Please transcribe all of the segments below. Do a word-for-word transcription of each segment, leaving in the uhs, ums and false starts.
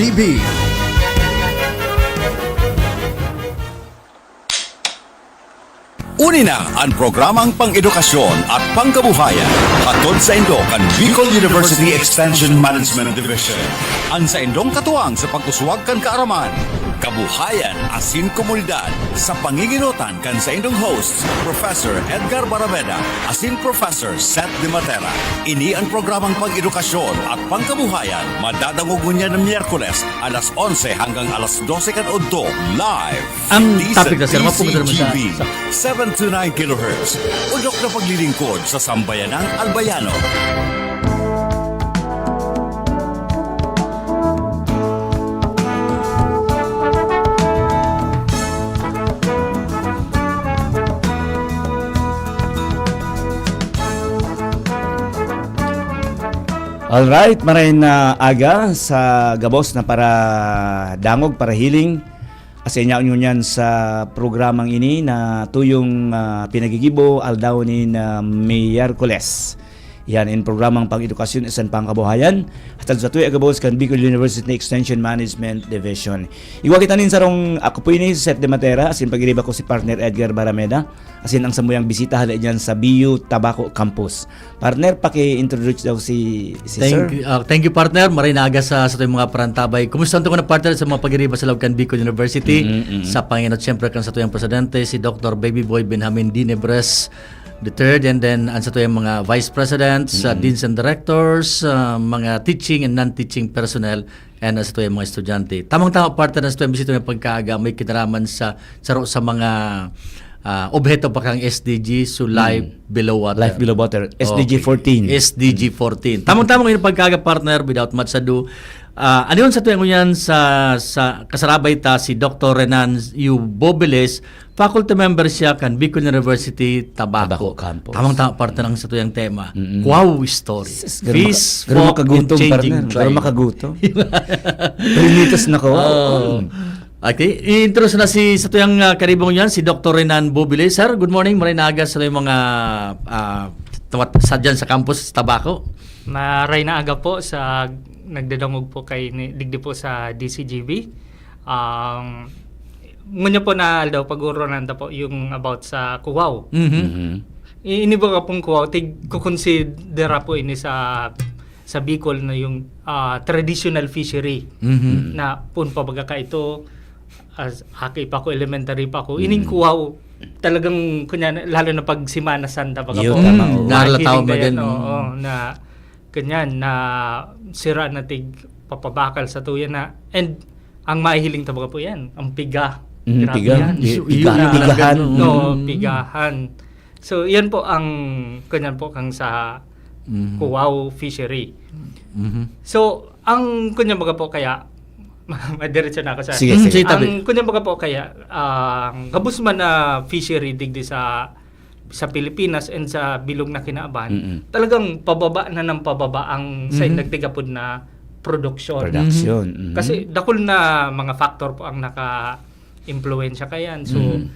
T V. Uni na an programang pang-edukasyon at pangkabuhayan. Hatod saindo kan Bicol University Extension Management Division. An saindong katuwang sa pag-uswag kan kaaraman, kabuhayan asin komunidad sa panginginotan kan saindong hosts, Professor Edgar Barameda asin Professor Seth De Matera. Ini an programang pang-edukasyon at pangkabuhayan, madadangog ngunyan na Miyerkules, alas onse hanggang alas dose kan udto, live. Ang topic na, sir, mapunta naman sa, D Z G B, sa seven two nine kilohertz. Udok na paglilingkod sa sambayanang Albayano. Alright, maray na aga sa gabos na para dangog, para hiling. Asin yaon ngunyan sa programang ini na tuyong, ah, pinagigibo aldaw nin, ah, Miyerkules. Yan in programang pang-edukasyon isan pangkabuhayan. Hatod sa tuyang gabos kan Bicol University Extension Management Division. Igwa kita nin sarong, ako po ini si Seth De Matera, asin pagiriba ko si partner Edgar Barameda, asin ang samuyang bisita hala dyan sa B U Tabaco Campus. Partner, paki-introduce daw si, si Thank sir. You, ah, thank you, partner. Maray na aga sa, sa tuyong mga parantabay. Kumusta ang tungo na, partner, sa mga pagiriba sa loob kan Bicol University? Mm, mm. Sa panginot, siyempre, kan sa tuyang presidente, si Doctor Baby Boy Benjamin Dinebres the third, and then ang sa tuyang mga vice presidents, sa Mm. deans and directors, sa mga teaching and non-teaching personnel, and sa tuyang mga estudyante. Tamang-tama, partner, na sa tuyang bisita na pagkaaga, may kinalaman sa saro sa mga, ah, obheto pa kang S D G, so Life Mm. Below Water. Life Below Water, S D G fourteen. Okay. S D G fourteen. Tamang-tama ngayon pagkaaga, partner, without much ado. Ah, ano yun sa tuyang ngunyan sa, sa kasarabay ta si Doctor Renan U. Bobiles, faculty member siya kan Bicol University, Tabaco. Tabaco Campus. Tamang-tama, partner, ang sa tuyang tema. Mm-mm. Cubao story. Sis, ganun Feast, maka-, ganun folk, makagutom, and changing partner. Ganun time. Makagutom. Prinitos na cubao. Oo. Mm. Okay, i-introduce na si, sa tuyang, ah, karibong yan, si Doctor Renan Bubili. Sir, good morning. Maray na aga sa mga, ah, tawat-, sa dyan sa campus, Tabaco. Maray na aga po sa nagdadangog po kay ni, digdi po sa D C G B. Um, ngunyan po na aldaw, pag-uuranan ta po yung about sa Cubao. Mhm. Mhm. I-, ini ba ka pong Cubao, tig-, kukonsidera po ini sa, sa Bicol na yung, ah, traditional fishery Mhm. na pun pa baga ka ito, as, aki pa ko, elementary pa ko, ining Mm. Cubao, talagang, kunya, lalo na pag Semana Santa, baga Yun, po, tama, Mm, oo. naralataw Makikinig ka yan, magan-, oo, mm. na, ganyan, na sira na tig papabakal sa tuya na, and ang mahihiling ta, baga po yan, ang piga. Mm, Grabe piga. yan. Pi-, Isu-, piga-, yun na lang pigahan. ganun. No, Mm. pigahan. So, yan po ang, ganyan po, kang sa Mhm. Cubao Fishery. Mhm. So, ang kunyang baga po kaya, madiretso na ako sa Sige, Mm, sige. sige, tabi. Ang kunyang baga po kaya, ang gabos man na fishery digdi sa, sa Pilipinas and sa bilog na kinaban, Mm-mm. talagang pababa na ng pababa ang sa Mhm. nagtigapod na production. Production, Mhm. mhm. Kasi dakul na mga factor po ang naka-impluwensya kayan. So, Mhm.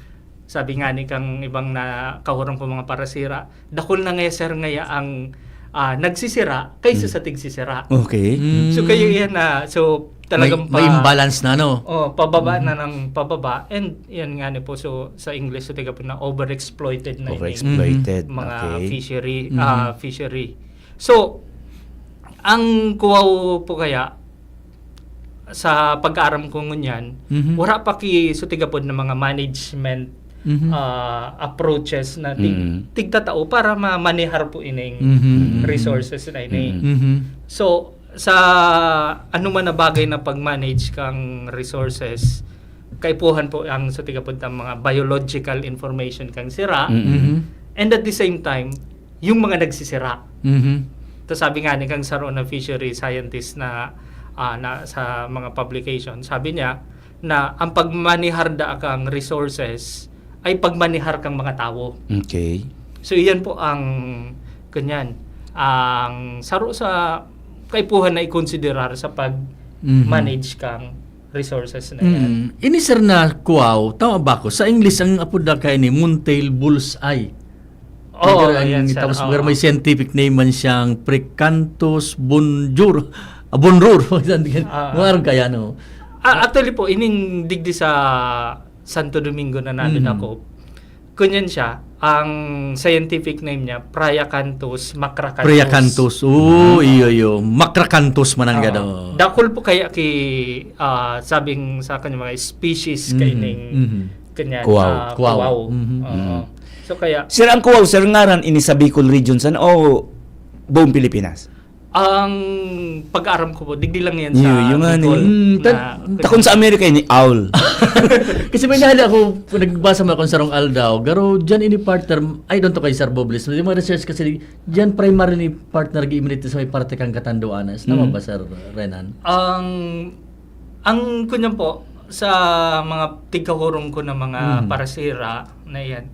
sabi nga ni kang ibang na kahurang ko mga parasira, dakul na nga, sir, ngaya ang, ah, nagsisira kaysa Mm. sa tigsisira. Okay. Mm. So, kayo yan na, so, talagang May, may pa imbalance na, no? Oh, pababa Mhm. na ng pababa. And yan nga ni po, so, sa English, so, tiga po na overexploited na ini. Overexploited. Mga Okay. fishery, Mhm. ah, fishery. So, ang Cubao po kaya, sa pag-aaram ko ngunyan, Mhm. wala pa ki, so, tigapod na mga management, Mhm. ah, approaches na tig-, Mm. tigtatao para ma-, manehar po ining Mhm, mhm. resources na ini. Mm. Mhm. So, sa anuman na bagay na pag-manage kang resources, kaipuhan po ang, so, tigapod ang mga biological information kang sira. Mm. Mhm. And at the same time, yung mga nagsisira. Mhm. To sabi nga ni kang saro na fishery scientist na, ah, na sa mga publication, sabi niya na ang pagmanihar da kang resources ay pagmanihar kang mga tawo. Okay. So, iyan po ang, kanyan, ang saro sa kaipuhan na ikonsiderar sa pag-manage Mhm. kang resources na yan. Mm. Ini, sir, na Cubao, tama ba ako? Sa English, ang apod na kaya ni Moontail Bullseye. Oo, Pero ang, ayan, sir. Tapos Oo. pero may scientific name man siyang Precanthus bonjour. Abon Road. Ah. Mga arog kaya, no? Ah, actually po, ining digdi sa Santo Domingo na nandun Mm. ako, kunyan siya, ang scientific name niya, Priacanthus macracanthus. Priacanthus. Oo, Ah. iyo, iyo. Macracanthus man ang Oo. gado. Dakul po kaya ki, ah, sabing sa kanya mga species Mm. kaining Mhm. kanyan, Kuwaw. ah, Kuwaw. kuwaw. Mhm. Oo. Mm. So, kaya Sir, ang kuwaw, sir, ngaran ini sa Bicol region, san o buong Pilipinas? Ang pag-aaram ko po, digdi lang yan sa Iyo, yung nga Bicol ni Mm, na ta- Takon sa Amerika ini, owl. Kasi may nahali ako, nagbasa mo akong sarong aldaw, garo dyan ini partner, I don't know kay Sir Bobles, yung mga research kasi dyan primary ni partner gi-imitate sa may parte kang Catanduanes. Tama Mm. ba, Sir Renan? Ang, ang kunyan po, sa mga tigkahurong ko na mga Mm. parasira na yan,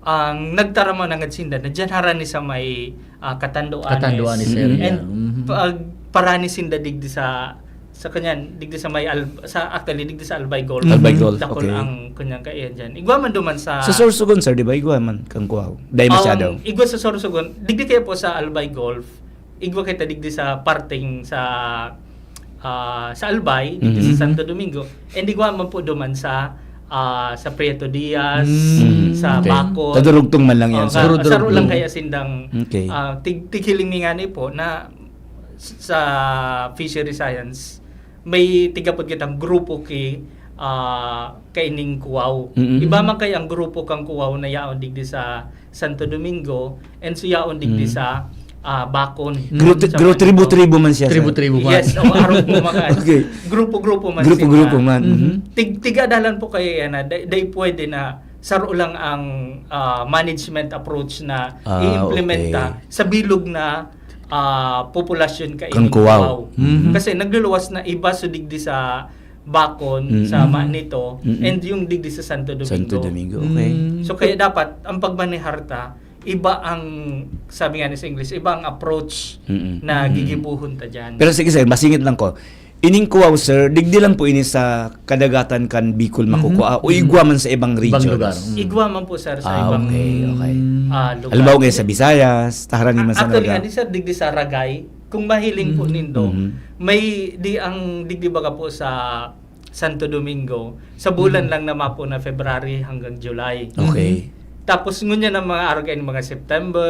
ang nagtarama na ngad sinda, na dyan harani sa may, ah, Catanduanes. Catanduanes Mm. area. And Mhm. pag parani sinda digdi sa, sa kanyan, digdi sa may Al-, sa, actually, digdi sa Albay Golf. Albay Golf, Dakul okay. ang kanyan kaiyan dyan. Igwa man duman sa Sa Sorsogon, sir, di ba? Igwa man kang kuwaw. Dahil masyado. Um, igwa sa Sorsogon, digdi kaya po sa Albay Golf, igwa kita digdi sa parting sa, ah, sa Albay, digdi Mhm. sa Santo Domingo, and igwa man po duman sa, ah, sa Prieto Diaz, Mm, sa okay. Bacol. Tadurugtong man lang yan, Oh, sir. ka-, Durog-durog. saro lang kaya sindang, Okay. ah, tig-, tighiling mi ngani po na s-, sa fishery science, may tigapod kitang grupo ki, ah, kaining kuwaw. Mm-mm. Iba man kaya ang grupo kang kuwaw na yaon digdi sa Santo Domingo, and so yaon digdi Mm. sa, ah, Bacon. Gru-, Sa gru-, Bacon. tribu-tribu man siya, sir. Tribu-tribu man. Yes, o, arog po, mga Okay. grupo-grupo man Grupo-grupo sila. man. Mhm. Mhm. Tig-, tig-adalan po kaya yan na, day, day pwede na saro lang ang, ah, management approach na Ah, i-implementa okay. sa bilog na, ah, populasyon kaining Kang kuwaw. kuwaw. Mhm. Kasi nagluluwas na iba so digdi sa Bacon, Mm-mm. sa Manito, Mm-mm. and yung digdi sa Santo Domingo. Santo Domingo, okay. Mm. So, kaya dapat, ang pagmanehar ta, iba ang, sabi nga ni sa English, iba ang approach Mm-mm. na Mm-mm. gigibuhon ta dyan. Pero sige, sir, masingit lang ko. Ining kuwaw, sir, digdi lang po ini sa kadagatan kan Bicol Mhm. makukua o Mhm. igwa man sa ibang Ibang regions? lugar. Mm. Igwa man po, sir, sa Ah, ibang, okay, okay. ah, lugar. Halimbawa ngayon sa Visayas, taharan ni man sa Actually, Naga. ano, sir, digdi sa Ragay, kung mahiling po Mm. nindo, Mhm. may di ang digdi baga po sa Santo Domingo, sa bulan Mhm. lang naman po na February hanggang July. Okay. Mhm. Tapos ngunyan ang mga araw kayo, mga September,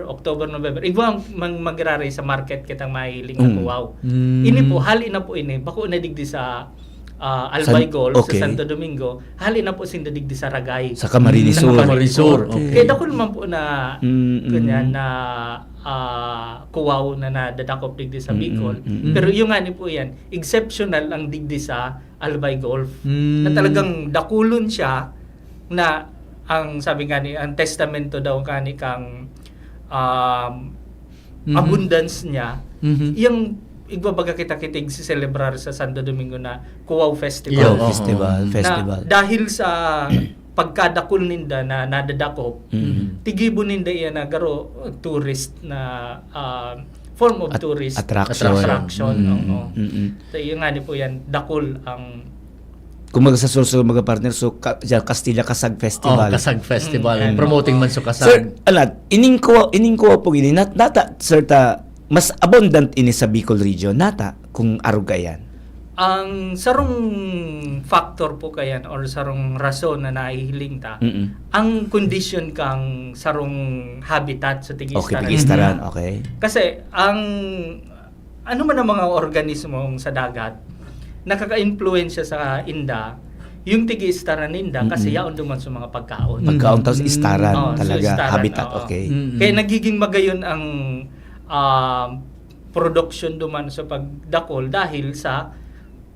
October, November, igwa mang magraray sa market kitang mahiling na Mm. kuwaw. Mm. Ini po, hali na po ini, bako na digdi sa, ah, San-, Albay Golf, okay. sa Santo Domingo, hali na po sinda digdi sa Ragay. Sa Camarines Sa Sur. Camarines Sur, Okay. okay. Kaya dakul man po na, Mm, mm. ganyan na, ah, kuwaw na nadadakop digdi sa Mm, Bicol. mm, mm. Pero yung nga ni po yan, exceptional ang digdi sa Albay Golf. Mm. Na talagang dakulon siya na ang sabi nga ni, ang testamento daw nga ni kang, um, Mhm. abundance niya, Mhm. yung igbabaga kita kitig si celebrar sa Santo Domingo na Cubao Festival. Iyo, Cubao oo. Festival, Na festival. dahil sa pagkadakul ninda na nadadakop, Mhm. tigibo ninda iyan na garo, uh, tourist na, uh, form of At-, tourist attraction. attraction, Mm, oo. mm, mm. So, yun nga ni po yan, dakul ang Kung magsasurso, mga partner, so, ka-, dyan, Castilla Kasag Festival. Oh, Kasag Festival. Mm, yan. Promoting man sa Kasag. Sir, alat, ining kuwa, ining kuwa po ini, nat-, nata, sir, ta, mas abundant ini sa Bicol region, nata, kung arog kaiyan. Ang sarong factor po kayan or sarong rason na nahihiling ta, Mm-mm. ang kondisyon kang sarong habitat sa Okay, tigistaran. tigistaran, Mm. okay. Kasi ang, ano man ang mga organismong sa dagat, nakaka-impluwensya sa inda, yung tigistaran ninda, kasi Mm-mm. yaon duman sa mga pagkaon. Pagkaon, tapos Mm. istaran Oh, so talaga, istaran, habitat, oo. okay. Mm-mm. Kaya nagiging magayon ang, ah, production duman sa pagdakol dahil sa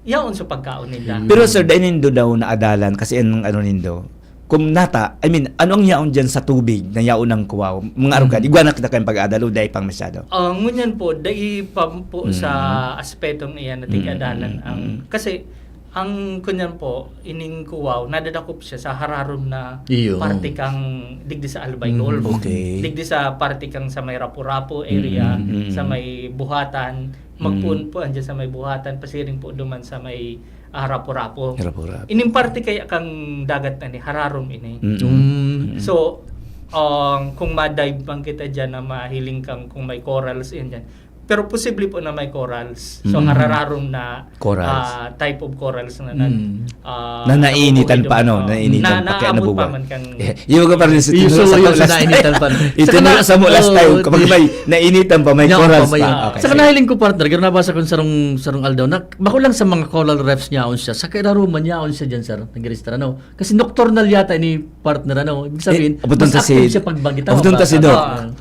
yaon sa pagkaon nila. Mm. Pero, sir, dai nindo daw naadalan kasi ang ano nindo, kung nata, I mean, ano ang yaon dyan sa tubig na yaon ng kuwaw? Mga arog ka, Mm. igwa na kita kayong pag-adal o dai pang masyado? Ah, ngunyan po, dai pa po Mm. sa aspetong iyan na Mm, tig-adalan mm, ang, mm. kasi ang kunyan po, ining kuwaw, nadadakop siya sa hararom na Iyo. parte kang digdi sa Albay Mm. Golf. Okay. Digdi sa parte kang sa may Rapu-Rapu area, Mm, mm, mm. sa may Buhatan, magpoon Mm. po andyan sa may Buhatan, pasiring po duman sa may, ah, Rapu-Rapu. Rapu-Rapu. Ining parte kaya kang dagat na ni, hararom ini. Mm. Mm. So, um, kung ma-dive man kita dyan na mahiling kang kung may corals, yun dyan, Pero posible po na may corals. So, Mm. harararom na Corals. ah, type of corals na nag, Mm. ah, Na nainitan nabubuhay pa, ano, doon. nainitan Na pa, kaya naabot nabubuhay. pa man kang Eh, yung mga parang sa Yung tinuro sa sa ulo, last sa nainitan time. pa. Yung Saka tinuro na- sa mo last oh, time, kapag di- may nainitan pa, may Yan corals pa, may- pa. Ah, Okay, Saka sige. nahiling ko, partner, gano'n nabasa ko sarong, sarong aldaw na bako lang sa mga coral reefs niya on siya. Sa kairaruman niya on siya dyan, sir, nagregistra, ano? Kasi nocturnal yata ni partner, ano? Ibig sabihin, Eh, abot mas na si- active siya pag bagita. abot na si Doc. Ah,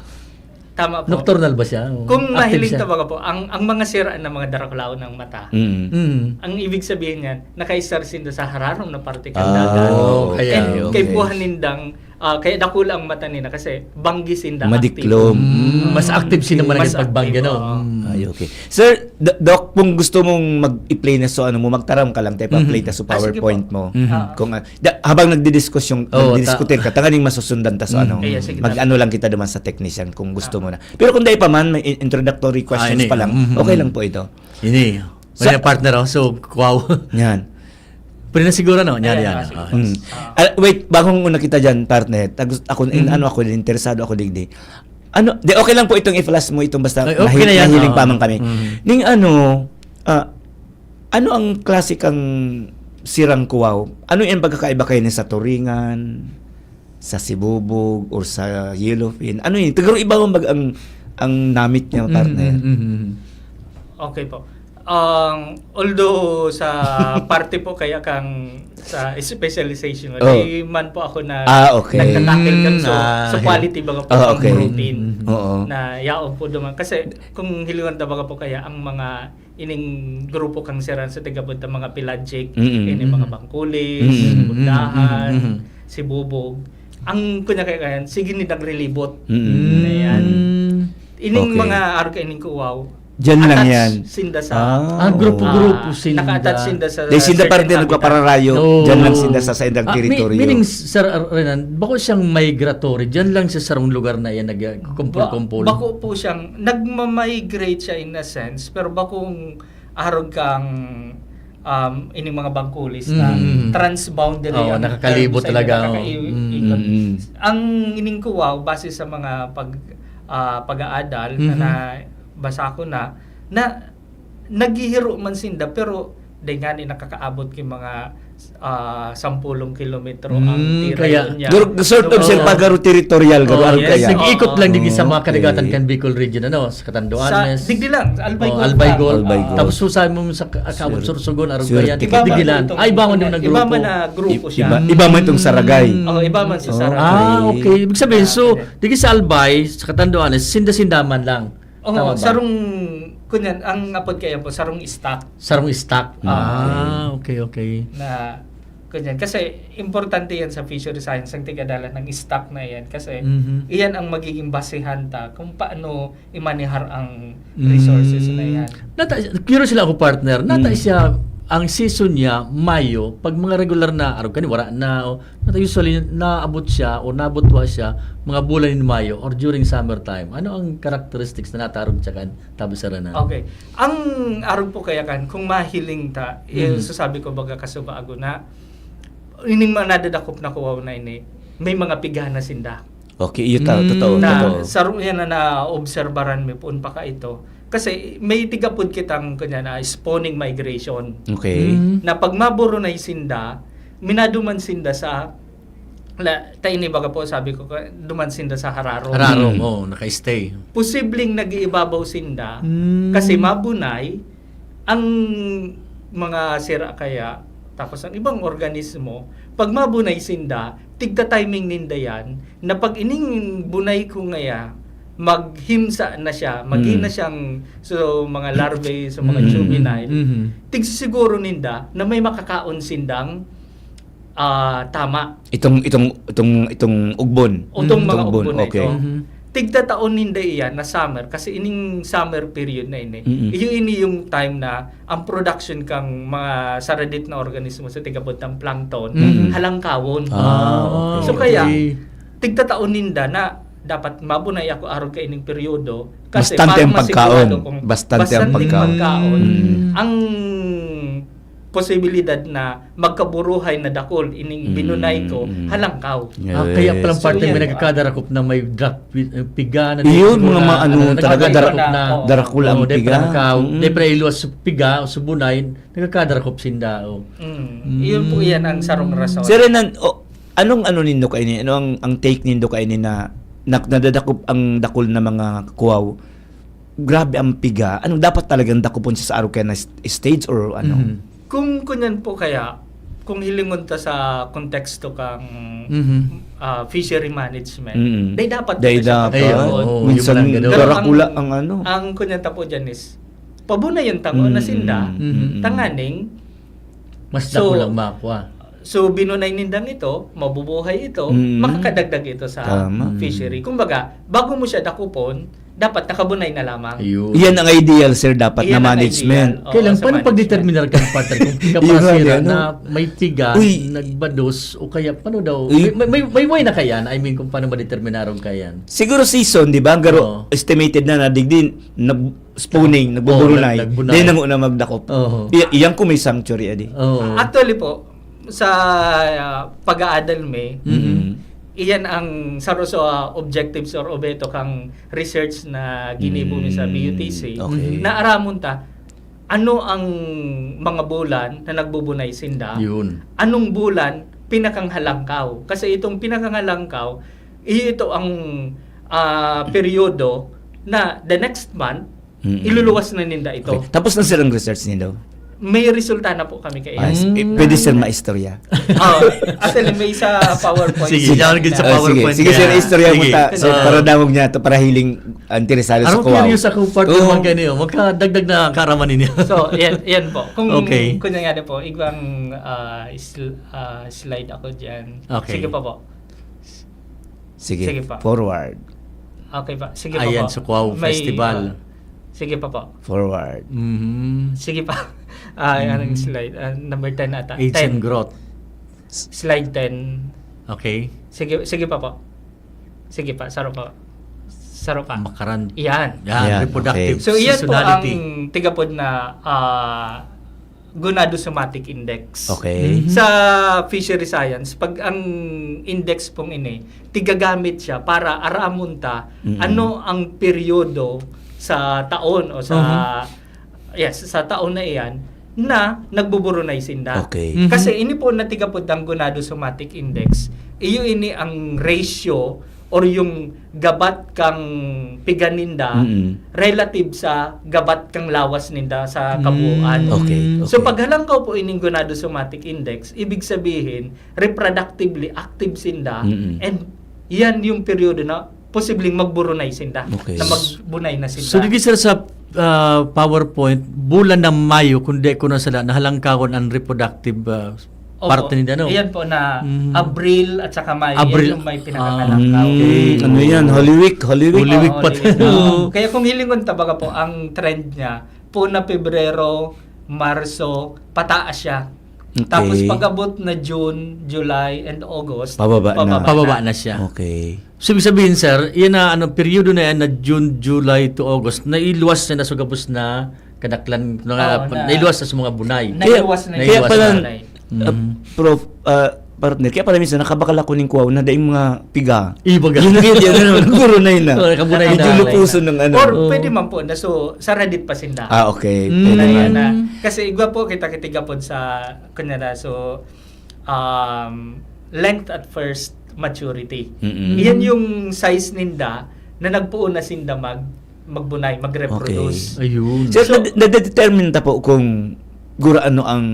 tama po. Nocturnal ba siya? Oh, Kung active mahiling siya. ta baga po, ang, ang mga sira ng mga darakulaw ng mata, Mm. Mm. ang ibig sabihin niyan, nakaisar sinda sa hararom na parte kan Ah, dagat. Oh, okay, kaya And yun. okay. kaipuhan nindang, ah, kaya dakula ang mata nila kasi banggi sinda Madiklom. active. Mm, mas active siya naman Mas ang pagbanggi, active, no? oo. Mm. Ay, okay. Sir, Do- Doc, kung gusto mong mag-play na so, ano mo, magtaram ka lang, tayo Mhm. pa-play ta sa Ah, sige po. PowerPoint mo. Mhm. Ah. Kung, ah, da- habang nagdi-discuss yung, Oo, nagdi-discutir ka, tanganing masusundan ta so, Mhm. ano, Kaya sige, mag-ano lang kita naman sa technician kung gusto Ah. mo na. Pero kung dahil pa man, may in- introductory questions Ah, ini. pa lang, Mhm. okay lang po ito. Ini. Sa- May partner, oh. So, wow. Yan. Pero na siguro, no? Yan, Ayan, yan. ah, sige. Ah. Mm. Ah, wait, bagong una kita dyan, partner. Tag- ako, in, Mhm. ano ako, interesado ako digdi. Ano, di okay lang po itong i-flash mo itong basta Ay, okay nahil- na yan, nahiling ah. pa man kami. Mhm. Ning ano, ah, ano ang klase kang sirang kuwaw? Ano yung pagkakaiba kayo ni sa turingan, sa sibubog, or sa yellowfin? Ano yun? Siguro iba man bag ang, ang namit niya, Mhm, partner. mhm, mhm. Okay po. Ang, although sa parte po kaya kang sa specialization, Oh. di man po ako na Ah, okay. nagtatakil kan so, Mm, ah, sa okay. quality baga po Ah, ang okay. protein Mm. Oo. na yaon po duman. Kasi kung hilingon ta baga po kaya ang mga ining grupo kang siran sa tigabod ta mga pelagic, Mm-mm. ini mga bangkulis, Mm-mm. bundahan, Mm-mm. sibubog. Ang kunya kaya, kaya sige ni naglilibot. Mm-mm. Ayan. Mm. Ining Okay. mga arog kaining kuwaw, Diyan lang attach yan. sinda sa Ah, Ah, grupo-grupo oo. sinda. Naka-attach sinda sa Dahil sinda certain parte habitat. nagpapararayo, Oo. diyan lang sinda sa, sa indang Ah, mi- teritoryo. meaning, Sir Ar- Renan, bako siyang migratory, diyan lang sa sarong lugar na yan nagkumpul-kumpul. Ba- bako po siyang, nagmamigrate siya in a sense, pero bakong arog kang um, ining mga bangkulis na Mm. transboundary Oo, ang nakakalibot term sa talaga, inyo, oh. nakakaiikot. Mm. Mm-mm. Ang ining kuwaw, base sa mga pag, ah, pag-aadal na Mhm. nabasa ko na, na naghihiro man sinda, pero di nga ni nakakaabot ki mga ah, sampulong kilometro ang Mm, tirayon kaya niya. Dur- sort of So, sir, pagaro territorial, garo Oh, arog yes. kaya. Nag-iikot lang din sa mga Okay. karigatan kan Bicol region, ano, sa Katanduanes. Sa, digdi lang, Albay Gulf Albay lang. Gulf. Albay Gulf. Tapos susay mo sa ka- Cabo Swerte. Sorsogon, arog Swerte. kaya. Iba man Digilan. itong Ay, iba man grupo yung niya. grupo. Iba man na grupo siya. Iba, iba man itong Saragay. Mm. Oh, iba man sa Oh. Saragay. Ah, okay. Ibig sabihin, Ah, so, okay. digdi sa Albay, sa Katanduanes, sinda-sinda man lang. Oo, Tama ba? Sarong, kunyan, ang apod kaya po, sarong stock. Sarong stock. Ah. Ah, okay, okay. Na, kunyan. Kasi, importante yan sa fishery science, ang tigadalan ng stock na yan. Kasi, Mhm. iyan ang magiging basehan ta kung paano imanehar ang resources na yan. Nata, curious lang ako, partner. Nata Mm. siya, ang season niya, Mayo, pag mga regular na araw, kani wala na, o, nata usually, naabot siya o nabutwa siya, mga bulan in Mayo or during summertime. Ano ang characteristics na natarog siya kan tabi sa ranan? Okay. Ang arog po kaya kan, kung mahiling ta, Mm. sasabi ko baga kasubago na, ining mga nadadakop na kuwaw na ini, may mga pigana sinda. Okay, iyo ta, Mm. totoo, Na totoo. saro yan na naobserbaran mi poon pa kaito. Kasi may tigapod kitang kanya na spawning migration. Okay. Mm. Na pag maburunay sinda, minaduman sinda sa la, ta ini baga po sabi ko ka- duman sinda sa hararo. Hararo, Mm. oo, naka-stay. Posibleng nag-iibabaw sinda Mm. kasi mabunay ang mga sira kaya, tapos ang ibang organismo, pag mabunay sinda, tigta-timing ninda yan, na pag ining bunay ko ngaya, maghimsa na siya, maghi Mm. na siyang, so, mga larvae, so, mga Mm. juvenile, Mhm. tigsisiguro ninda na may makakaon sindang ah, tama. Itong itong itong itong ugbon. Utong Mm. mga Ugbon, ugbon na okay. ito. Mhm. Tigtataon ninda iyan na summer kasi ining summer period na ini. Mm-mm. Iyo ini yung time na ang production kang mga saradit na organismo sa tigabod ng plankton Mm. halangkawon. Ah, okay. So, kaya, Okay. Tigtataon ninda na dapat mabunay ako arog kaining peryodo kasi Bastante para ang masigurado pagkaon. kung Bastante ang bastante pagkaon. pagkaon. Mm. Ang posibilidad na magkaburuhay na dakul ining binunay ko, mm, halangkaw. Ah, kaya palang parte may nagkakadarakop na may drak-, piga na. Iyon, mga maano talaga, darakop na. Darakula ang piga. Depre iluwas sa piga o sa bunay, nagkakadarakop sinda. Oh. Mm. Iyon po, iyan ang sarong rason. Sir Renan, oh, anong ano nindo kaini? Ano ang, ang take nindo kaini na, na nadadakop ang dakul na mga kuwaw? Grabe ang piga. Ano, dapat talagang dakopon siya sa arog kaya na st-, stage or ano? Kung kunyan po kaya, kung hilingon ta sa konteksto kang, ah, fishery management, dai dapat po siya dakopon. Ay, oo, minsan darakula ang ano. Ang kunyan ta po dyan is, pabunayon ta ngona sinda, tanganing mas dakulang makwa. So, binunay nindang ito, mabubuhay ito, makakadagdag ito sa fishery. Kumbaga, bago mo siya dakopon, dapat nakabunay na lamang. Iyan ang ideal, sir, dapat na management. Kailan, paano pagdeterminar kan partner kung piga para sira na may piga, nagbados, o kaya paano daw? May, may, may way na kaya na, I mean, kung paano madeterminar ang kayan? Siguro season, di ba? Garo, estimated na, nadigdi, nag-, spawning, nagbuburunay. Nag-, nagbunay. Di na ngona magdakop. Iya-, iyan kung may sanctuary, adi. Actually po, sa, ah, pag-aadal mi, iyan ang saro sa objectives or obheto kang research na ginibo mi sa B U T C. Okay. Na aramon ta, ano ang mga bulan na nagbubunay sinda? Yun. Anong bulan pinakanghalangkaw? Kasi itong pinakanghalangkaw, ito ang, ah, peryodo na the next month, iluluwas na ninda ito. Okay. Tapos na, sir, ang research nindo? May resulta na po kami kay. Ah, s-, eh, pwede, sir, maistorya? Oh, actually, may isa PowerPoint. Sige, yan ang sa PowerPoint. Sige, sir, istorya mo ta. So, para damog niya to, para hiling interesado sa kuwaw. Curious ako, part naman kayo niyo. Magkadagdag na kaaraman ninyo. So, yan, yan po. Kung, kung nangyari po, igwang, ah, sl-, ah, slide ako dyan. Okay. Sige pa po. Sige, sige pa. Forward. Okay pa. Sige pa po. Ayan, sa Cubao Festival. Sige pa po. Forward. Mhm. Sige pa. Ah, anong slide? Ah, number ten ata. Age and growth. Slide ten. Okay. Sige, sige pa po. Sige pa, saro pa. Saro pa. Makaran. Yan. Yan, reproductive seasonality. So, iyan po ang tigapod na, ah, gonadosomatic index. Okay. Mhm. Sa fishery science, pag ang index pong ini, tigagamit siya para aramon ta ano ang peryodo sa taon o sa, yes, sa taon na iyan na nagbuburunay sinda. Okay. Mhm. Kasi ini po na tigapod ang gonadosomatic index, iyo ini ang ratio or yung gabat kang piga ninda relative sa gabat kang lawas ninda sa kabuuan. Okay, okay. So, paghalangkaw po ining gonadosomatic index, ibig sabihin, reproductively active sinda, and yan yung peryodo na posibleng magburunay sinda, na magbunay na sinda. So, digdi, sir, sa, ah, PowerPoint, bulan na Mayo, kung di ko nasala, nahalangkawon ang reproductive, ah, parte ninda, no? Opo. Iyan po na Abril at saka Mayo. Abril. Yan yung may pinakakalangkaw. Mm, ano yan? Holy Week, Holy Week. Holy Week pa tayo. Oo. Kaya kung hilingon ta baga po, ang trend niya, puna Pebrero, Marso, pataas siya. Okay. Tapos pag-abot na June, July, and August, pababa na. Pababa na siya. Okay. So, ibig sabihin, sir, yan na, ano, peryodo na yan na June, July to August, nailuwas na, na sa gabos na kadaklan, na, nailuwas na sa mga bunay. Nailuwas na. Kaya pala, ah, Prof, ah, partner, kaya pala minsan nakabakal ako ning kuwaw na daing mga piga. Ibaga. Yung yun, yun, ano, nagburunay na. Oh, nakabunay na. Medyo lupuson ng ano. Or pwede man po na, so, saradit pa sinda. Ah, okay. Pwede na. Kasi igwa po kita kitigapod sa, kanya na, so, um, length at first maturity. Mm-mm. Iyan yung size ninda na nagpuon na sinda mag-, magbunay, mag-reproduce. Okay. Ayun. So, so, nade-, nade-determine ta po kung gura ano ang,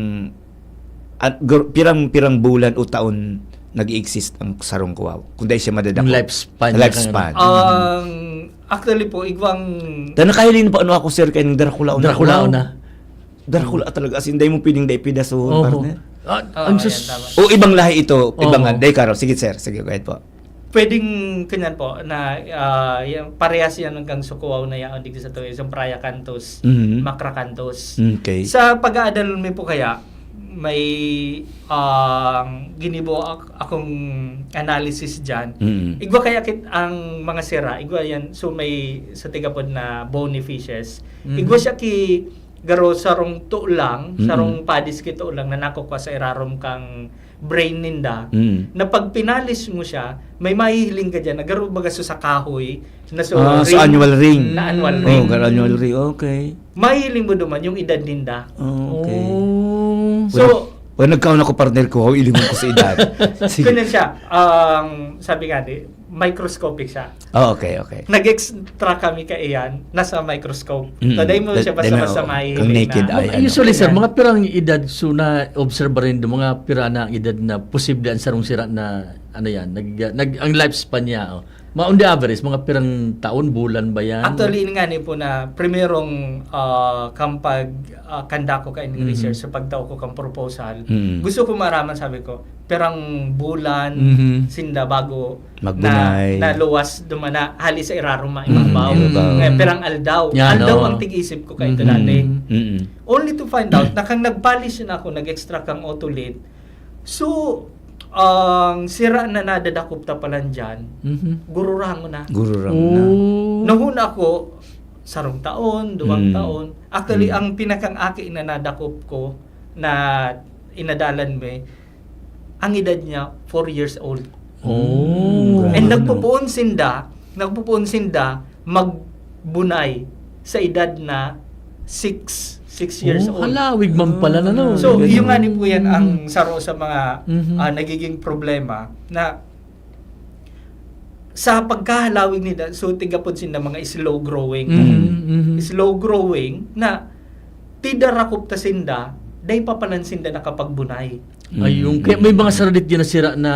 at gur-, pirang, pirang bulan o taon nag-i-exist ang sarong kuwaw. Kung dahil siya madadako. Yung lifespan. Lifespan. Ang, actually po, igwang. Dahil nakahiling pa ano ako, sir, kaya yung Dracula. Dracula na. Dracula talaga, as in, dai mo pwedeng dai pidasuhon, partner. Ah, ang sus- yan, tama. O ibang lahi ito, ibang, dai karo. Sige, sir. Sige, go ahead po. Pwedeng kanyan po, na, ah, yung parehas yan hanggang sa kuwaw na yan, digdi sa tuyo, isang Prayacanthus, Macracanthus. Okay. Sa pag-aadal mi po kaya, may, ah, ginibo ak-, akong analysis dyan. Igwa kaya kit ang mga sira, igwa yan, so may sa tigapod na bony fishes. Igwa siya ki garo sarong to lang, Mm-mm. sarong padis ki to lang na nakukua sa irarom kang brain ninda, Mm. na pag pinalis mo siya, may mahihiling ka diyan na garo baga sa kahoy na so Ah, sa ring, annual ring. na annual Oh, ring. gar-, annual ring. Okay. Mahihiling mo duman yung edad ninda. Oh, okay. Oh. So, Pag nagkaon ako, partner ko, ilingon ko sa edad. Sige. Ganyan siya. Ang sabi nga di, microscopic siya. Oh, okay, okay. Nag-extra kami kaiyan, nasa microscope. Mm. So, dahil mo Da-, siya dahil basta-basta mo, mahihiling kang naked na. eye, ano. Usually, sir, Ayan. mga pirang edad, so, na-obserba rin do, mga pira na ang edad na posible ang sarong sira na, ano yan, nag-, nag-, ang lifespan niya, oh. Ma-, on the average, mga pirang taon, bulan ba yan? Actually, ini nga ni po na primerong, ah, kampag, ah, kanda ko kaining Mhm. research sa pagtao ko kang proposal, Mm. gusto ko maaraman, sabi ko, pirang bulan Mhm. sinda bago Magbunay. na, naluwas duman na hali sa irarom, Mm, maibabaw. ibabaw. Ngayon, pirang aldaw. Yan, Aldaw oo. ang tig-isip ko kaito Mhm. dati. Mm. Only to find out na kang nagpalis na ako, nag-extract kang otolith. So, ang sira na nadadakop ta palan diyan, Mhm. gururangon na. Gururangon na. Oh. Nahuna ako, sarong taon, duwang Mm. taon. Actually, Mm. ang pinakang aki na nadakop ko, na inadalan mi, ang edad niya, four years old. Oh. Mm, And grabe, no? nagpupuon sinda, nagpupuon sinda magbunay sa edad na six, six years Oh, old. halawig man pala na, no? So, Ganun. yung nga ni po yan ang Mm. saro sa mga, Mhm. ah, nagiging problema na sa pagkahalawig nila, so, tigapod sinda mga slow growing. Mhm, mhm. Slow growing na tidarakop ta sinda, dai pa palan sinda nakapagbunay. Ayun. Mm, Kaya may mm. mga saradit dyan na sira na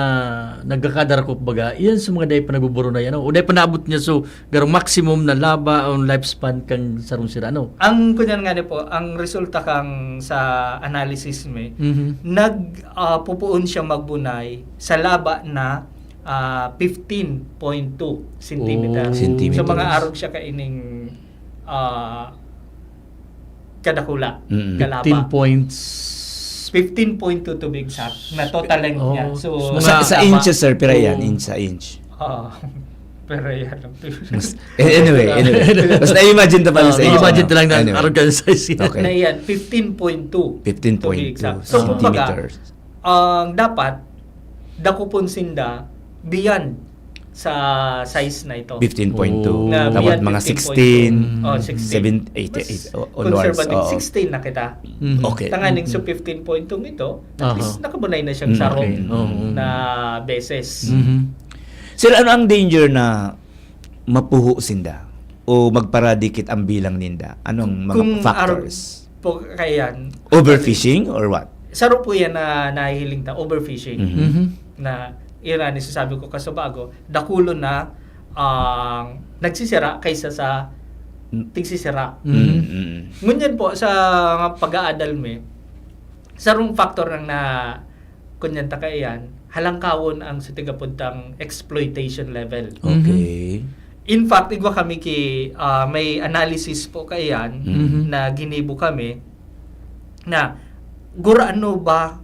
nagkakadarakop baga. Iyan sa mga dai pa nagbuburunay, ano? O dai pa naabot niya, so, garong maximum na laba o lifespan kang sarong sira, ano? Ang, kunyan nga ni po, ang resulta kang sa analysis mi, Mhm. nag, ah, pupuon siya magbunay sa laba na, ah, fifteen point two centimeter. Oh. Centimeters. So, mga arog siya kaining, ah, kadakula, Mm. kalaba. Fifteen points. Fifteen point two to be exact, na total length niya. Oh. So, Sa, sa mga inches, sir, pira yan? Oo. Inch sa inch. Oo. Pero yan ang Mas, eh, anyway, anyway. Basta imagine ta pa Oo, sa inch, imagine ano? ta lang na Anyway. arog ka sa size. Okay. Na yan, fifteen point two to be exact. Fifteen point two So, kumbaga, centimeters. ang dapat, dakopon sinda beyond sa size na ito. Fifteen point two. Oh. Na Dapat beyond mga fifteen point two. sixteen, Oh, sixteen. seven, eight, Mas eight, o, onwards. conservative, Oo. sixteen na kita. Mhm. Okay. Tanganing so Mhm. fifteen point two ito, at Aha. least nakabunay na siyang Mm, saro okay. Oo. na beses. Mhm. Sir, ano ang danger na mapuho sinda o magparadikit ang bilang ninda? Anong mga Kung factors? arog po kaiyan, Overfishing or what? Saro po yan na nahihiling ta, overfishing. Mhm. Mhm. Na, iyan ni sasabi ko, kaso bago, dakulon na ang nagsisira kaysa sa Mm. tigsisira. Mhm. Mm, mm. Ngunyan po, sa mga pag-aadal mi, sarong factor lang na, kunyan ta kaiyan, halangkawon ang sa tigapod tang exploitation level. Okay. Mhm. In fact, igwa kami ki, ah, may analysis po kaiyan Mhm. na ginibo kami na gurano ba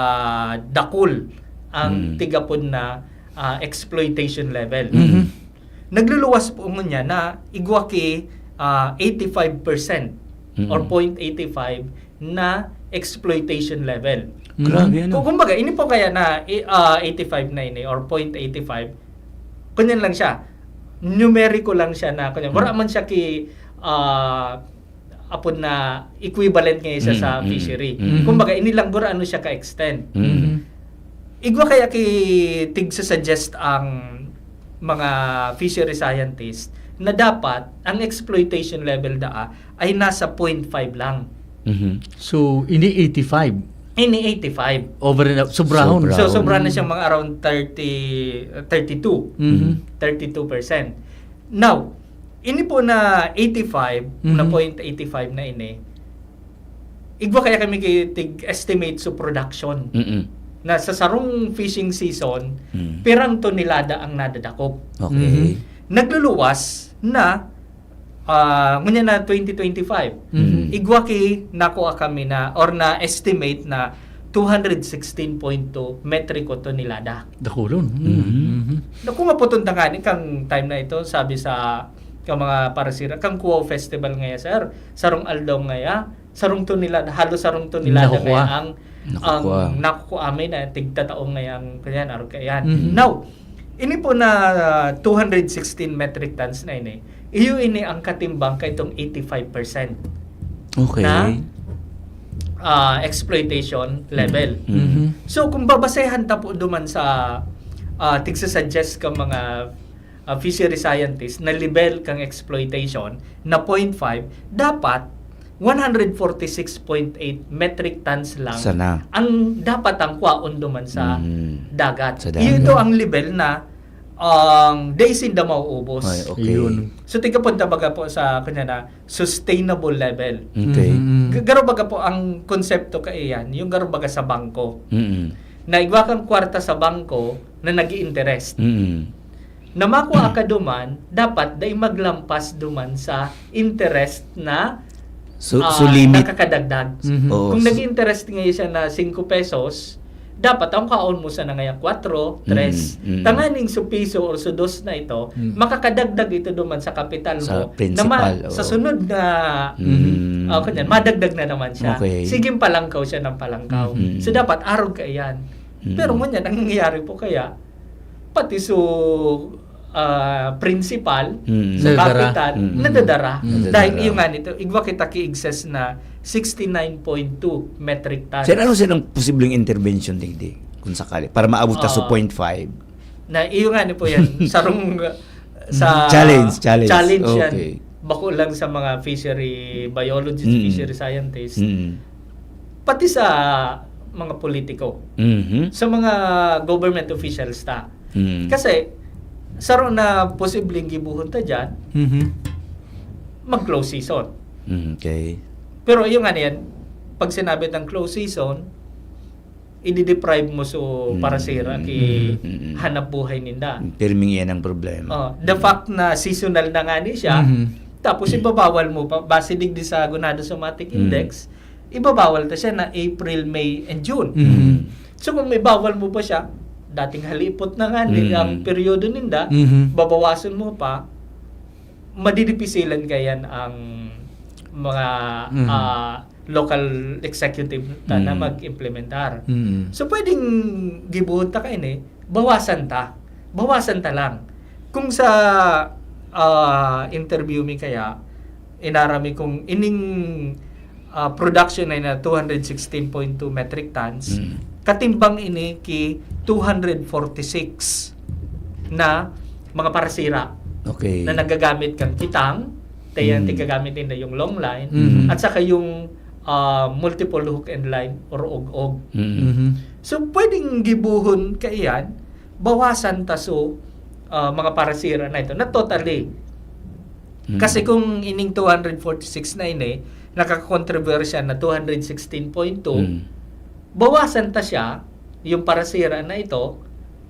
kadakul ang Mm. tigapod na, ah, exploitation level. Mhm. Nagluluwas po ngunyan na igwa ki, ah, eighty-five percent or Mm. point eighty-five na exploitation level. Mhm. Grabe, ano? Ku-, kumbaga, ini po kaya na, i-, ah, eighty-five na ini or point eighty-five, kunyan lang siya. Numerical lang siya na, kunyan. Wala Mhm. man siya ki, ah, apod na equivalent nga isa sa Mhm. fishery. Mhm. Kumbaga, ini lang gurano siya ka-extend. Mhm. Mhm. Igwa kaya ki tigsusuggest ang mga fishery scientist na dapat ang exploitation level daa ay nasa point five lang. Mhm. So, ini eighty-five? Ini eighty-five. Over and up. Sobrahon. Sobra. So, sobra na Mhm. siyang mga around thirty, thirty-two. Mhm. Thirty-two percent. Now, ini po na eighty-five, na Mhm. point eighty-five na ini, igwa kaya kami ki tig-estimate sa production Mm-mm. na sa sarong fishing season, Mm. pirang tonelada ang nadadakop. Okay. Mhm. Nagluluwas na, ah, ngunyan na twenty twenty-five. Mhm. Mm. Igwa ki nakuha kami na, or na-estimate na two hundred sixteen point two metriko tonelada. Dakulon. Mhm. Mhm. Naku, maputon ta nga ni kang time na ito, sabi sa Ka mga parasira, kang Kua Festival ngaya, sir, sarong aldaw ngaya, sarong tonelada, halos sarong tonelada Nakukua. ngaya ang, Nakukua. ang nakukua mi na tigtatao ngayang, kanyan, arog kaiyan. Mhm. Now, ini po na, ah, two hundred sixteen metric tons na ini, iyo ini ang katimbang kaitong eighty-five percent Okay. na, ah, exploitation level. Mhm. Mhm. So, kung babasehan ta po duman sa, ah, tigsa-suggest ka mga, ah, fishery scientist na level kang exploitation na point five, dapat one hundred forty-six point eight metric tons lang Sana. ang dapat ang kwaon duman sa Mhm. dagat. Sa dagat. Iyo ito ang level na ang dai sinda mauubos. Ay, okay. Yun. So, tigapon ta baga po sa kanya na sustainable level. Okay. Mhm. G-, garo baga po ang konsepto kaiyan, yung garo baga sa bangko. Mm. Na igwa kang kwarta sa bangko na nag-i-interest. Mm. Na makua ka duman, dapat dai maglampas duman sa interest na, So, ah, so limit. nakakadagdag. Mhm. Oo. Kung nag-i-interest ngayon siya na singko pesos, dapat ang kaon mo sa nangaya kwatro, tres. Mm, mm. Tanganing su piso or su dos na ito, Mm. makakadagdag ito duman sa kapital Sa mo. Na ma-, principal, sa oo. sunod na, Mm. ah, kanyan, madagdag na naman siya. Okay. Sige, palangkaw siya ng palangkaw. Mm. So, dapat arog kaiyan. Mm. Pero ngunyan, ang nangyayari po kaya, pati su, ah, principal, Mm. su Nadadara. kapital, Mm. nadadara. Mm. Dahil Nadadara. iyo nga nito, igwa kita ki excess na sixty-nine point two metric tons. Sir, ano, sir, ang posibleng intervention digdi, kung sakali, para maabot ta sa Ah. point five? Na, iyo nga ni po yan, sarong, sa Challenge, challenge. challenge yan. Okay. Bako lang sa mga fishery biologists, Mm. fishery scientists, Mm. pati sa mga politiko, Mhm. sa mga government officials ta. Mm. Kasi, saro na posibleng gibohon ta dyan, Mhm. mag-close season. Mm, okay. Pero iyo nga na yan, pag sinabi ng close season, i-deprive mo so Mm, parasira mm, ki mm, mm. hanap buhay ninda. Pirming yan ang problema. Oh, the Mm. fact na seasonal na nga ni siya, Mhm. tapos Mm. ibabawal mo pa, base digdi sa Gonado Somatic Mm. Index, ibabawal ta siya na April, May, and June. Mhm. Mm. So, kung ibawal mo pa siya, dating halipot na nga ni Mm. ang peryodo ninda, Mhm. babawasan mo pa, madidipisilan kayan ang mga, Mm. ah, local executive ta na Mm. mag-implementar. Mm. So, pwedeng gibohon ta kaini, bawasan ta. Bawasan ta lang. Kung sa, ah, interview mi kaya, inarami kung ining, ah, production na, na two hundred sixteen point two metric tons, Mm. katimbang ini ki two hundred forty-six na mga parasira Okay. na nagagamit kang kitang, tayan Mm. tigagamit ninda yung long line, Mm. at saka yung, ah, multiple hook and line or og-og. Mm. Mhm. So, pwedeng gibohon kaiyan, bawasan ta so, ah, mga parasira na ito, na totally. Mm. Kasi kung ining two hundred forty-six na ini, nakakontribuwer siya na two hundred sixteen point two, Mm. bawasan ta siya, yung parasira na ito,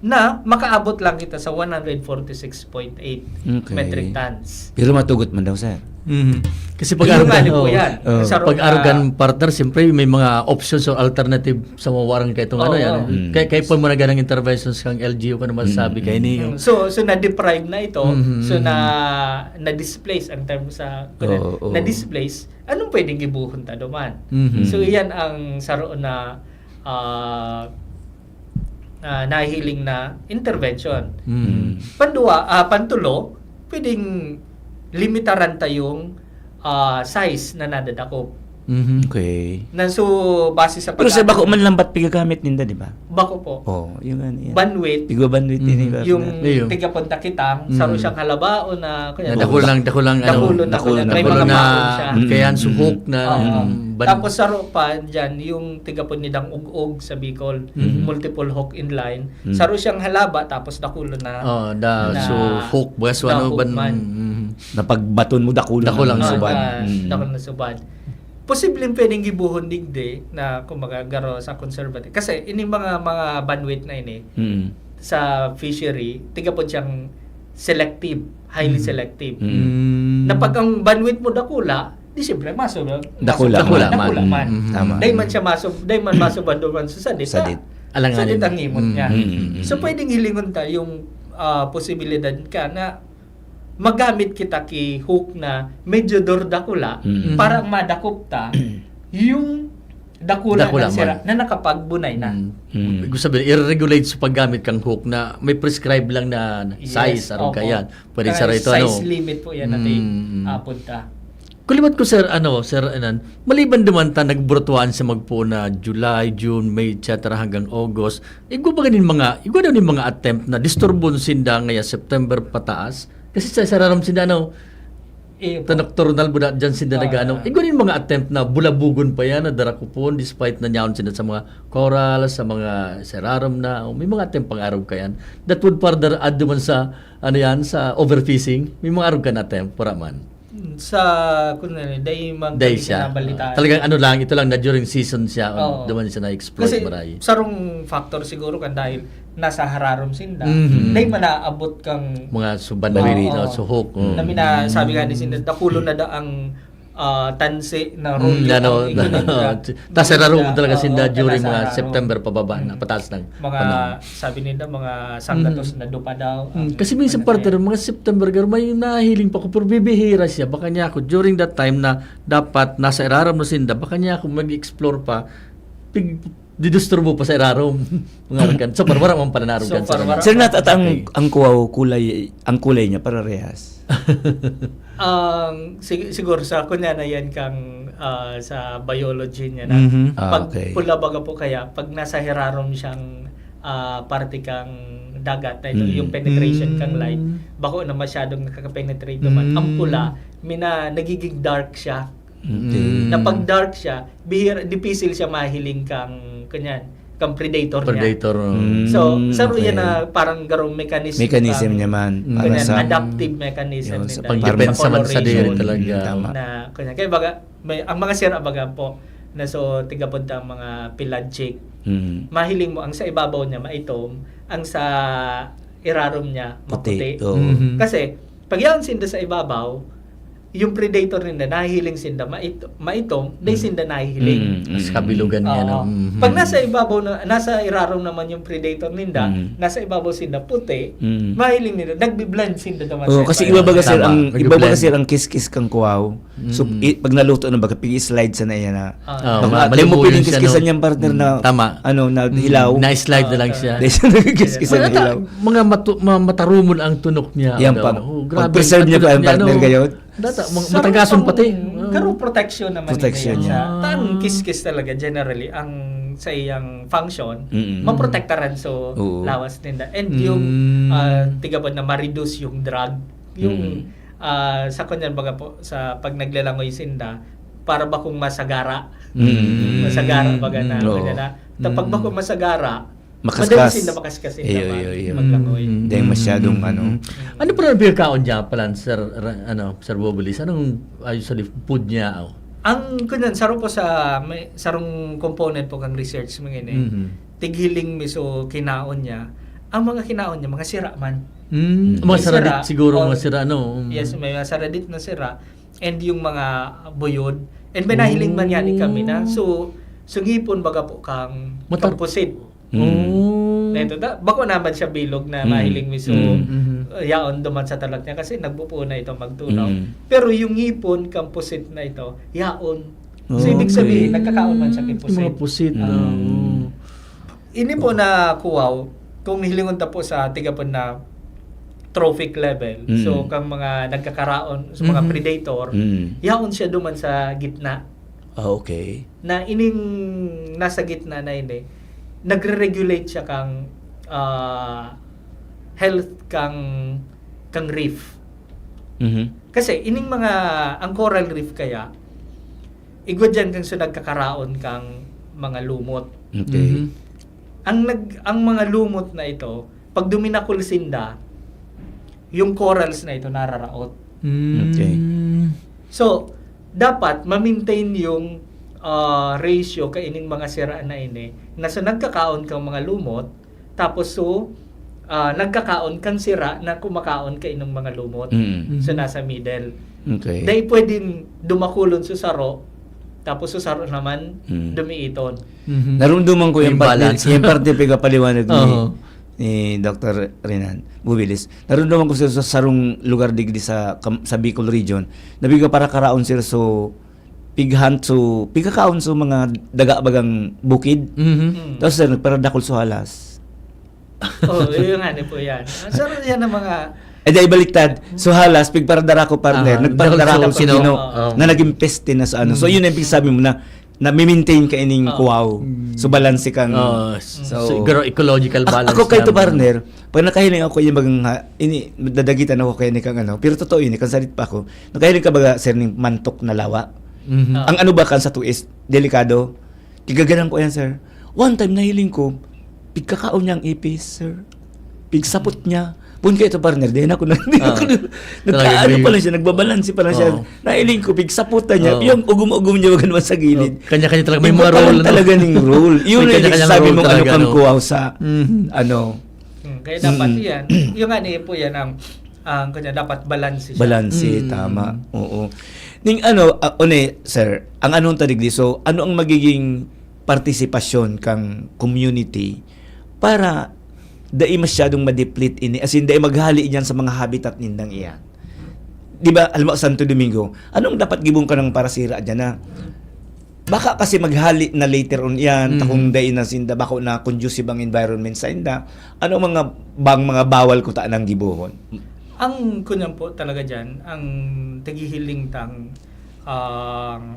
na makaabot lang kita sa one hundred forty-six point eight Okay. metric tons. Pero matugot man daw, sir. Mhm. Kasi pag Yun nga, arugan, di po oo. yan. Oo. Sa Pag ro-, arugan, ah, partner, siyempre may mga options or alternative sa mawarang kaitong ano Oo. yan. Mm. Kaya, kaya po muna ganang interventions kang L G U, kung ano masasabi Mm, kayo mm. ni Mm. So, so na-deprive na ito. Mhm. So, na, na-displace ang term sa, Oo, oo. na-displace. Anong pwedeng gibohon ta duman? Mhm. So, iyan ang saro na, ah, ah, nahihiling na intervention. Mhm. Mm. Pandua, ah, pantulo, pwedeng limitaran ta yung, ah, size na nadadakop. Mhm. Okay. Na, so, base sa Pero sa pag- bako man lambat pigagamit ninda, di ba? Bako po. Oh, yun nga, yan. Bandwidth. Tigwa bandwidth din, Mhm. di ba? Yung Ayun. tiga punta kitang, Mm. saro siyang halabaon na, kaya Na dakulang, dakulang, ano, dakulo na, dakulo na, may dakulo mga na, baon siya. Mm, kaya ang mm. suhok na, Oo. mm, ban- Tapos saro pa dyan, yung tiga po nidang ug-og sa Bicol, Mm. multiple hook and line. Mm. Saro siyang halaba, tapos dakulo na, Oh, da, na, so, hook, baga, so, na ano, hook ban-, man. Mm. Na pagbaton mo, dakulo Dakulang na subad. Ah, Mm. dakulo na subad. Posibleng pwedeng gibohon digdi na, kumbaga, garo sa conservative. Kasi, ini mga, mga bandwidth na ini, Mm. sa fishery, tiga po siyang selective, highly Mm. selective. Mm. Mm. Na pag ang bandwidth mo dakula, di siyempre, maso-, Dakula maso-, man. dakula man. Dakula man. Mm. Tama. Dahil man siya maso-, dahil man maso-, bando man sa sadit, Sadit. ah, Alanganin. sadit ang imot Mm. niya. Mm, mm, mm. So, pwedeng hilingon ta yung, ah, posibilidad ka na magamit kita ki hook na medyo dordakula Mm. para madakop ta yung dakula, Dakula ng sira man. na nakapagbunay na. Mm. Mm. Ibig sabihin, i-regulate sa paggamit kang hook na may prescribe lang na Yes, size, arog opo. kayan. Pwede Kaya sa rito, size ano? limit po yan Mm, natin mm. apunta. Kuliwat ko, Sir, ano, Sir Anan, maliban duman ta nagbrutuan sa magpo na July, June, May, et cetera hanggang August, igwa ba ganin mga, igwa daw nin mga attempt na disturbon sinda ngaya September pataas? Kasi sa sararam sinda, ano, Eh, ta nocturnal buda dyan sinda Ah. nag-ano. Igwa nin mga attempt na bulabugon pa yan, na darakupon, despite na nyaon sinda sa mga coral, sa mga sararam na, o may mga attempt pang arog kayan. That would further add duman sa, ano yan, sa overfishing. May mga arog ka na attempt, para man. Sa, kung ano, dahil mag Dahil siya. nabalitaan. Talagang ano lang, ito lang na during season siya, Oo. duman siya na-exploit Kasi maray. sarong factor siguro kan dahil nasa hararom sinda, Mhm. dahil manaabot kang Mga suban Oo. na rin, Oo. so hook. Oh. Na mina, sabi nga ni sinda, dakulo na da ang ah, tansi na Mm, rolyo ano, ang igunin na. tas sa rarong talaga Oo, sinda during nasa mga rarong. September pababa Mm. na pataas ng Mga, panahon. sabi nila, mga sanggatos Mm. na dupa daw. Mm, ang kasi minsan ano partner, niya. Mga September, garo, may nahiling pa ko, pero bibihira siya. Baka niya ako, during that time na dapat nasa irarom na sinda, baka niya ako mag-explore pa, pig, didisturbo pa sa irarom. Mga arkan. So, parang wala man pala na arkan So, sa parang kanya. wala- Sir Nat, at ang, Okay. ang kuwaw, kulay, ang kulay niya pararehas. Ang, sig- siguro sa kunya na yan kang ah, sa biology niya na Mhm. Ah, pag okay. pula baga po kaya, pag nasa hirarom siyang ah, parte kang dagat na ito, Mm. yung penetration Mm. kang light, bako na masyadong nakaka-penetrate naman. Mm. Ang pula, mina, nagiging dark siya. Okay. Na pag dark siya, bihira, dipisil siya mahiling kang, kanyan, kang predator, niya. Predator. Oh. Mm, So, saro okay. yan na parang garong mechanism. Mechanism kang, niya man. Mm. Para Ganyan, sa... adaptive mechanism Yun, nila. sa Pag Para depensa sa man sa diri Coloration. talaga. Mm, tama. Na, kanya, kaya baga, may, ang mga sira baga po, na so, tigabon ta ang mga pelagic. Mm. Mahiling mo, ang sa ibabaw niya, maitom, ang sa irarom niya, Puti. maputi. Oo. Mhm. Kasi, pag yaon sinda sa ibabaw, yung predator ninda, nahihiling sinda, maito, maitom, dahil Mm. sinda nahihiling. Mm, mm, Mas kabilugan niya, Oo. no? Mhm. Pag nasa ibabaw na, nasa irarom naman yung predator ninda, Mm. nasa ibabaw sinda, puti, Mm. mahiling nila, nagbi-blend sinda naman Oo, sa kasi ibabaw. iba baga sir Tama, ang iba nagbi-blend. baga sir ang kiskis kang kuwaw. So Mm. i- pag naluto na baga pig-slide sa na yan na. Ah. Ah, Baka ma- di mo malimuyo pwedeng siya, kiskisan no? yung partner Mm, na tama. Ano na Mm. hilaw. Na-slide na lang siya. Dahil siya nagkiskisan Mga, ng hilaw. ta- mga matu- mga matarumo na ang tunok niya. Yan Ano, pa. Oh, grabe. Pag-preserve Ang niya pa tunok yung niya, partner no? kayo. Data, mga Sa matagason pang- pati. Pero protection naman. Protection Yan niya. siya. Ang kiskis talaga, generally, ang sa iyang function, Mm-mm. maprotektaran so Oo. lawas ninda. And Mm. yung, ah, tigabon na ma-reduce yung drug, yung, Mm. ah, sa kunyan baga po, sa pag naglalangoy sinda, para ba kung masagara? Mm. Masagara baga na, Mm. Oo. baga na. Tapag ba Mm. kung masagara, Makaskas. madali sinda makaskas Iyo, naman iyo, iyo. maglangoy. Mm. Dahil masyadong ano. Ano pa ang pinakaon niya, palan, Sir, ra- ano, Sir Bobolis? Anong ayos sa food niya? Oh? Ang kunan, saro po sa, may, sarong component po kang research mo ngayon eh. Mhm. Tighiling mi so kinaon niya. Ang mga kinaon niya, mga sira man. Mm, Mm. mga May sira sira. dit siguro, Oh, mga sira, ano? Mm. Yes, may mga saradit na sira. And yung mga buyod. And may nahiling man yan kami na. So, so ngipon baga po kang Matar- kampusit. Mm. Oh. Na ito, da, bako naman siya bilog na Mm. mahiling mi so, Mm. Mhm. uh, yaon duman sa talak niya kasi nagpupuo na ito magtunaw. Mm. Pero yung ngipon, kampusit na ito, yaon. So, ibig Okay. sabihin, nagkakaon man siya kay Yung mga pusit. pusit. Mm. Oo. Ini po na kuwaw, kung hilingon ta po sa tigapon na trophic level, Mm. so kang mga nagkakaraon, sa mga Mhm. predator, Mm. yaon siya duman sa gitna. Ah, okay. Na ining nasa gitna na ini, nagre-regulate siya kang ah, health kang kang reef. Mhm. Kasi ining mga, ang coral reef kaya, igwa dyan kang so nagkakaraon kang mga lumot. Okay. Mhm. Ang nag, ang mga lumot na ito, pag duminakol sinda, yung corals na ito nararaot. Mm. Okay. So, dapat ma-maintain yung ah, ratio kaining mga sira na ini, na so nagkakaon kang mga lumot, tapos so ah, nagkakaon kang sira na kumakaon kaining mga lumot. Mm. So, nasa middle. Okay. Dahil pwedeng dumakulon so saro, tapos so saro naman Mm. dumiiton. Mhm. Narumduman ko yung Yung parte, balance. yung parte pigapaliwanag ni, Oo. ni Doktor Renan Bubilis. Narumduman ko, sir, sa sarong lugar digdi sa kam-, sa Bicol region, na pigpaparakaraon, sir, so pighunt, so pigkakaon, so mga daga bagang bukid. Mhm. Mm. Tapos, sir, nagparadakol so halas. Oh, yun nga ni po yan. Ah, sir, yan ang mga Eh, di baliktad. So, halas, pigparadara ko, partner. Ah, Nagparadara ko dakul sa sa kino, kino, oh. na naging peste na sa ano. So, Mm. yun ang ibig sabi mo na, na-maintain ka ining Oo. kuwaw. Mm. So, balanse kang Oo, so, siguro ecological Ak-, balance ako kayo to, naman. partner, pag nakahiling ako yung bagang ha-, ini, dadagita na ako kayo ni kang ano, pero totoo yun, eh, kang salit pa ako, nakahiling ka baga, sir, ning mantok na lawa? Mhm. Ah. Ang ano ba kan sa tuis, delikado? Kigaganan ko yan, sir. One time, nahiling ko, pigkakaon niya ang ipis, sir. Pigsapot niya. Pun kayo ito, partner, di na ako na, di Ah. ako na, Talagang nagkaano may pa lang siya, nagbabalanse pa lang siya. Oo. Nahiling ko, pigsaputan niya, Oo. yung ugom-ugom niya, wag naman sa gilid. Oo. Kanya-kanya talaga may Iba mga pa lang role, no? talaga ning role. Yun May yung kanya-kanyang nagsasabi role mong ano talaga, kang no? kuwaw sa, Mhm. ano. Hmm, kaya dapat Mm. yan. Yung nga, ni po yan ang, ang kanya, dapat balanse siya. Balanse, Mm. tama. Oo. Ning ano, ah, one, sir, ang anong tadigdi, so, ano ang magiging partisipasyon kang community para dai masyadong ma-deplete ini, as in, dai maghali diyan sa mga habitat nindang iyan? Di ba, halimbawa, Santo Domingo, anong dapat gibong ka ng parasira diyan na? Baka kasi maghali na later on iyan, Mhm. takong dai na sinda, bako na conducive ang environment sa inda. Ano ang mga bang mga bawal kuta nang gibohon? Ang kunyan po talaga diyan, ang tighihiling tang, ang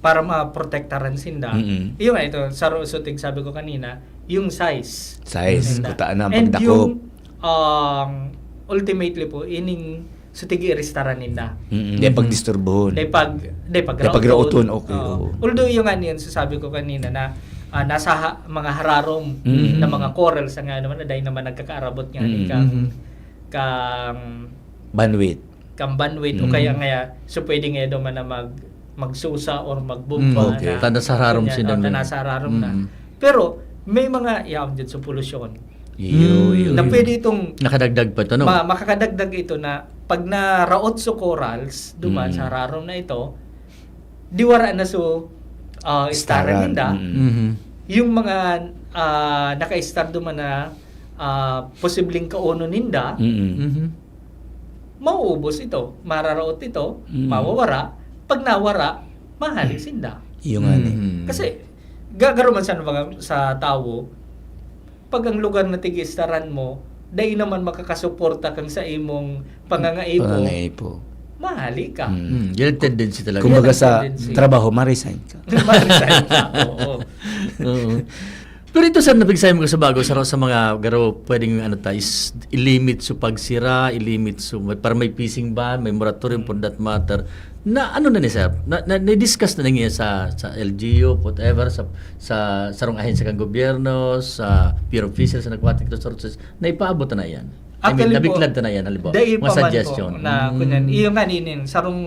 para maprotektaran sinda. Mm-mm. Yun nga, ito, sa ro-, so tig sabi ko kanina, yung size. Size, Sinda. kuta na, And pagdakop. yung, um, ultimately po, ining so tigi-iristaran ninda. Mm-mm. Di Mhm. pagdisturbohon. Di pag, di pag Di pagrauton, okay, Oo. oo. Although yung nga niyan, sasabi ko kanina na, ah, nasa ha-, mga hararom Mm. na mga coral sa nga naman, na dahil naman nagkakaarabot nga Mm. ni kang, Mhm. kang Bandwidth. kang bandwidth o Mm. kaya nga, so pwede nga daw man na mag-, magsusa or magbomba Mm. Okay. na Tanda sa hararom ganyan, sila o, na. tanda sa hararom na. Mm. Pero may mga yaon dyan sa polusyon. Iyo, Mm. iyo, Na iyo. pwede itong Nakadagdag pa ito, no? ma-, makakadagdag ito na pag naraot so corals, duman Mm. sa hararom na ito, diwara na so, ah, istaran Istaran, ninda. mm. Mhm. Yung mga, ah, naka-istar duman na, ah, posibleng kauno ninda, Mm. Mhm. mauubos ito, mararaot ito, Mm. mawawara. Pag nawara, mahali sinda. Iyo nga ni. Mm. Kasi, gagaro man sa mga, sa tawo, pag ang lugar na tigistaran mo, dai naman makakasuporta kang sa imong pangangaipo, Pangangaipo. mahali ka. Mm. Mm, yun ang tendency talaga. Kumbaga Yan ang sa tendency. trabaho, ma-resign ka. Ma-resign ka, oo. Oo. Pero ito, sir, napigsay mo ka sa bago, sa, sa mga garo, pwedeng, ano ta, is, i-limit sa pagsira, i-limit sa, may, para may fishing ban, may moratorium for that matter. Na, ano na ni, sir? Na, na, na-discuss na niya sa, sa L G U, whatever, sa, sa sarong ahensya kan gobyerno, sa Bureau of Fisheries and Aquatic Resources, na ipaabot na yan? I mean, Actually po, nabiklad na yan, halimbawa, dai mga pa man po suggestion. na, Mm. kunyan, iyo nga ninin, sarong,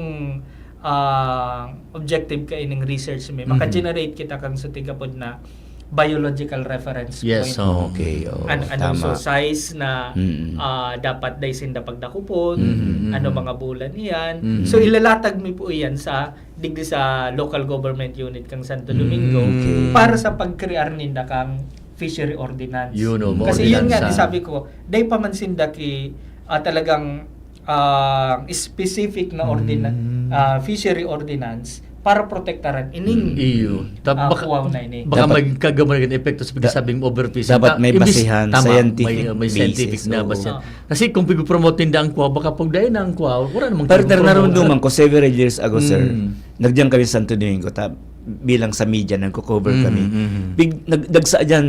ah, objective ka ining research mi, Mm. maka-generate kita kang sa tigapod na biological reference Yes, point. oh, okay, oh, An-, ano, tama. so size na, Mm. ah, dapat dai sinda pagdakupon, Mm, mm, ano, mm. mga bulan iyan. Mm. So, ilalatag mi po iyan sa digdi sa local government unit kang Santo Domingo Mm. Okay. para sa pagkrear ninda kang fishery ordinance. Yun, oh, mga Kasi yun nga, ordinansa. di sabi ko, dai pa man sinda ki, ah, talagang, ah, specific na ordina-, Mm. ah, fishery ordinance para protektaran ining, Iyo. Ta-, ah, baka, kuwaw na ini. baka Dapat, magkagamay ng epekto sa da-, pagsasabing overfishing. dapat Ta-, may imbis-, basihan, tama, scientific may, may scientific basis, na oo. basihan. Ah. Kasi kung pag-promote ninda ang kuwaw, baka pag dahil na ang kuwaw, wala namang Partner, kinupromote. naramdaman ko several years ago, sir. Mm. Nagyan kami sa Santo Domingo, ta-, bilang sa media, nagko-cover Mm, kami. mm. Big-, nag-, nagsa dyan,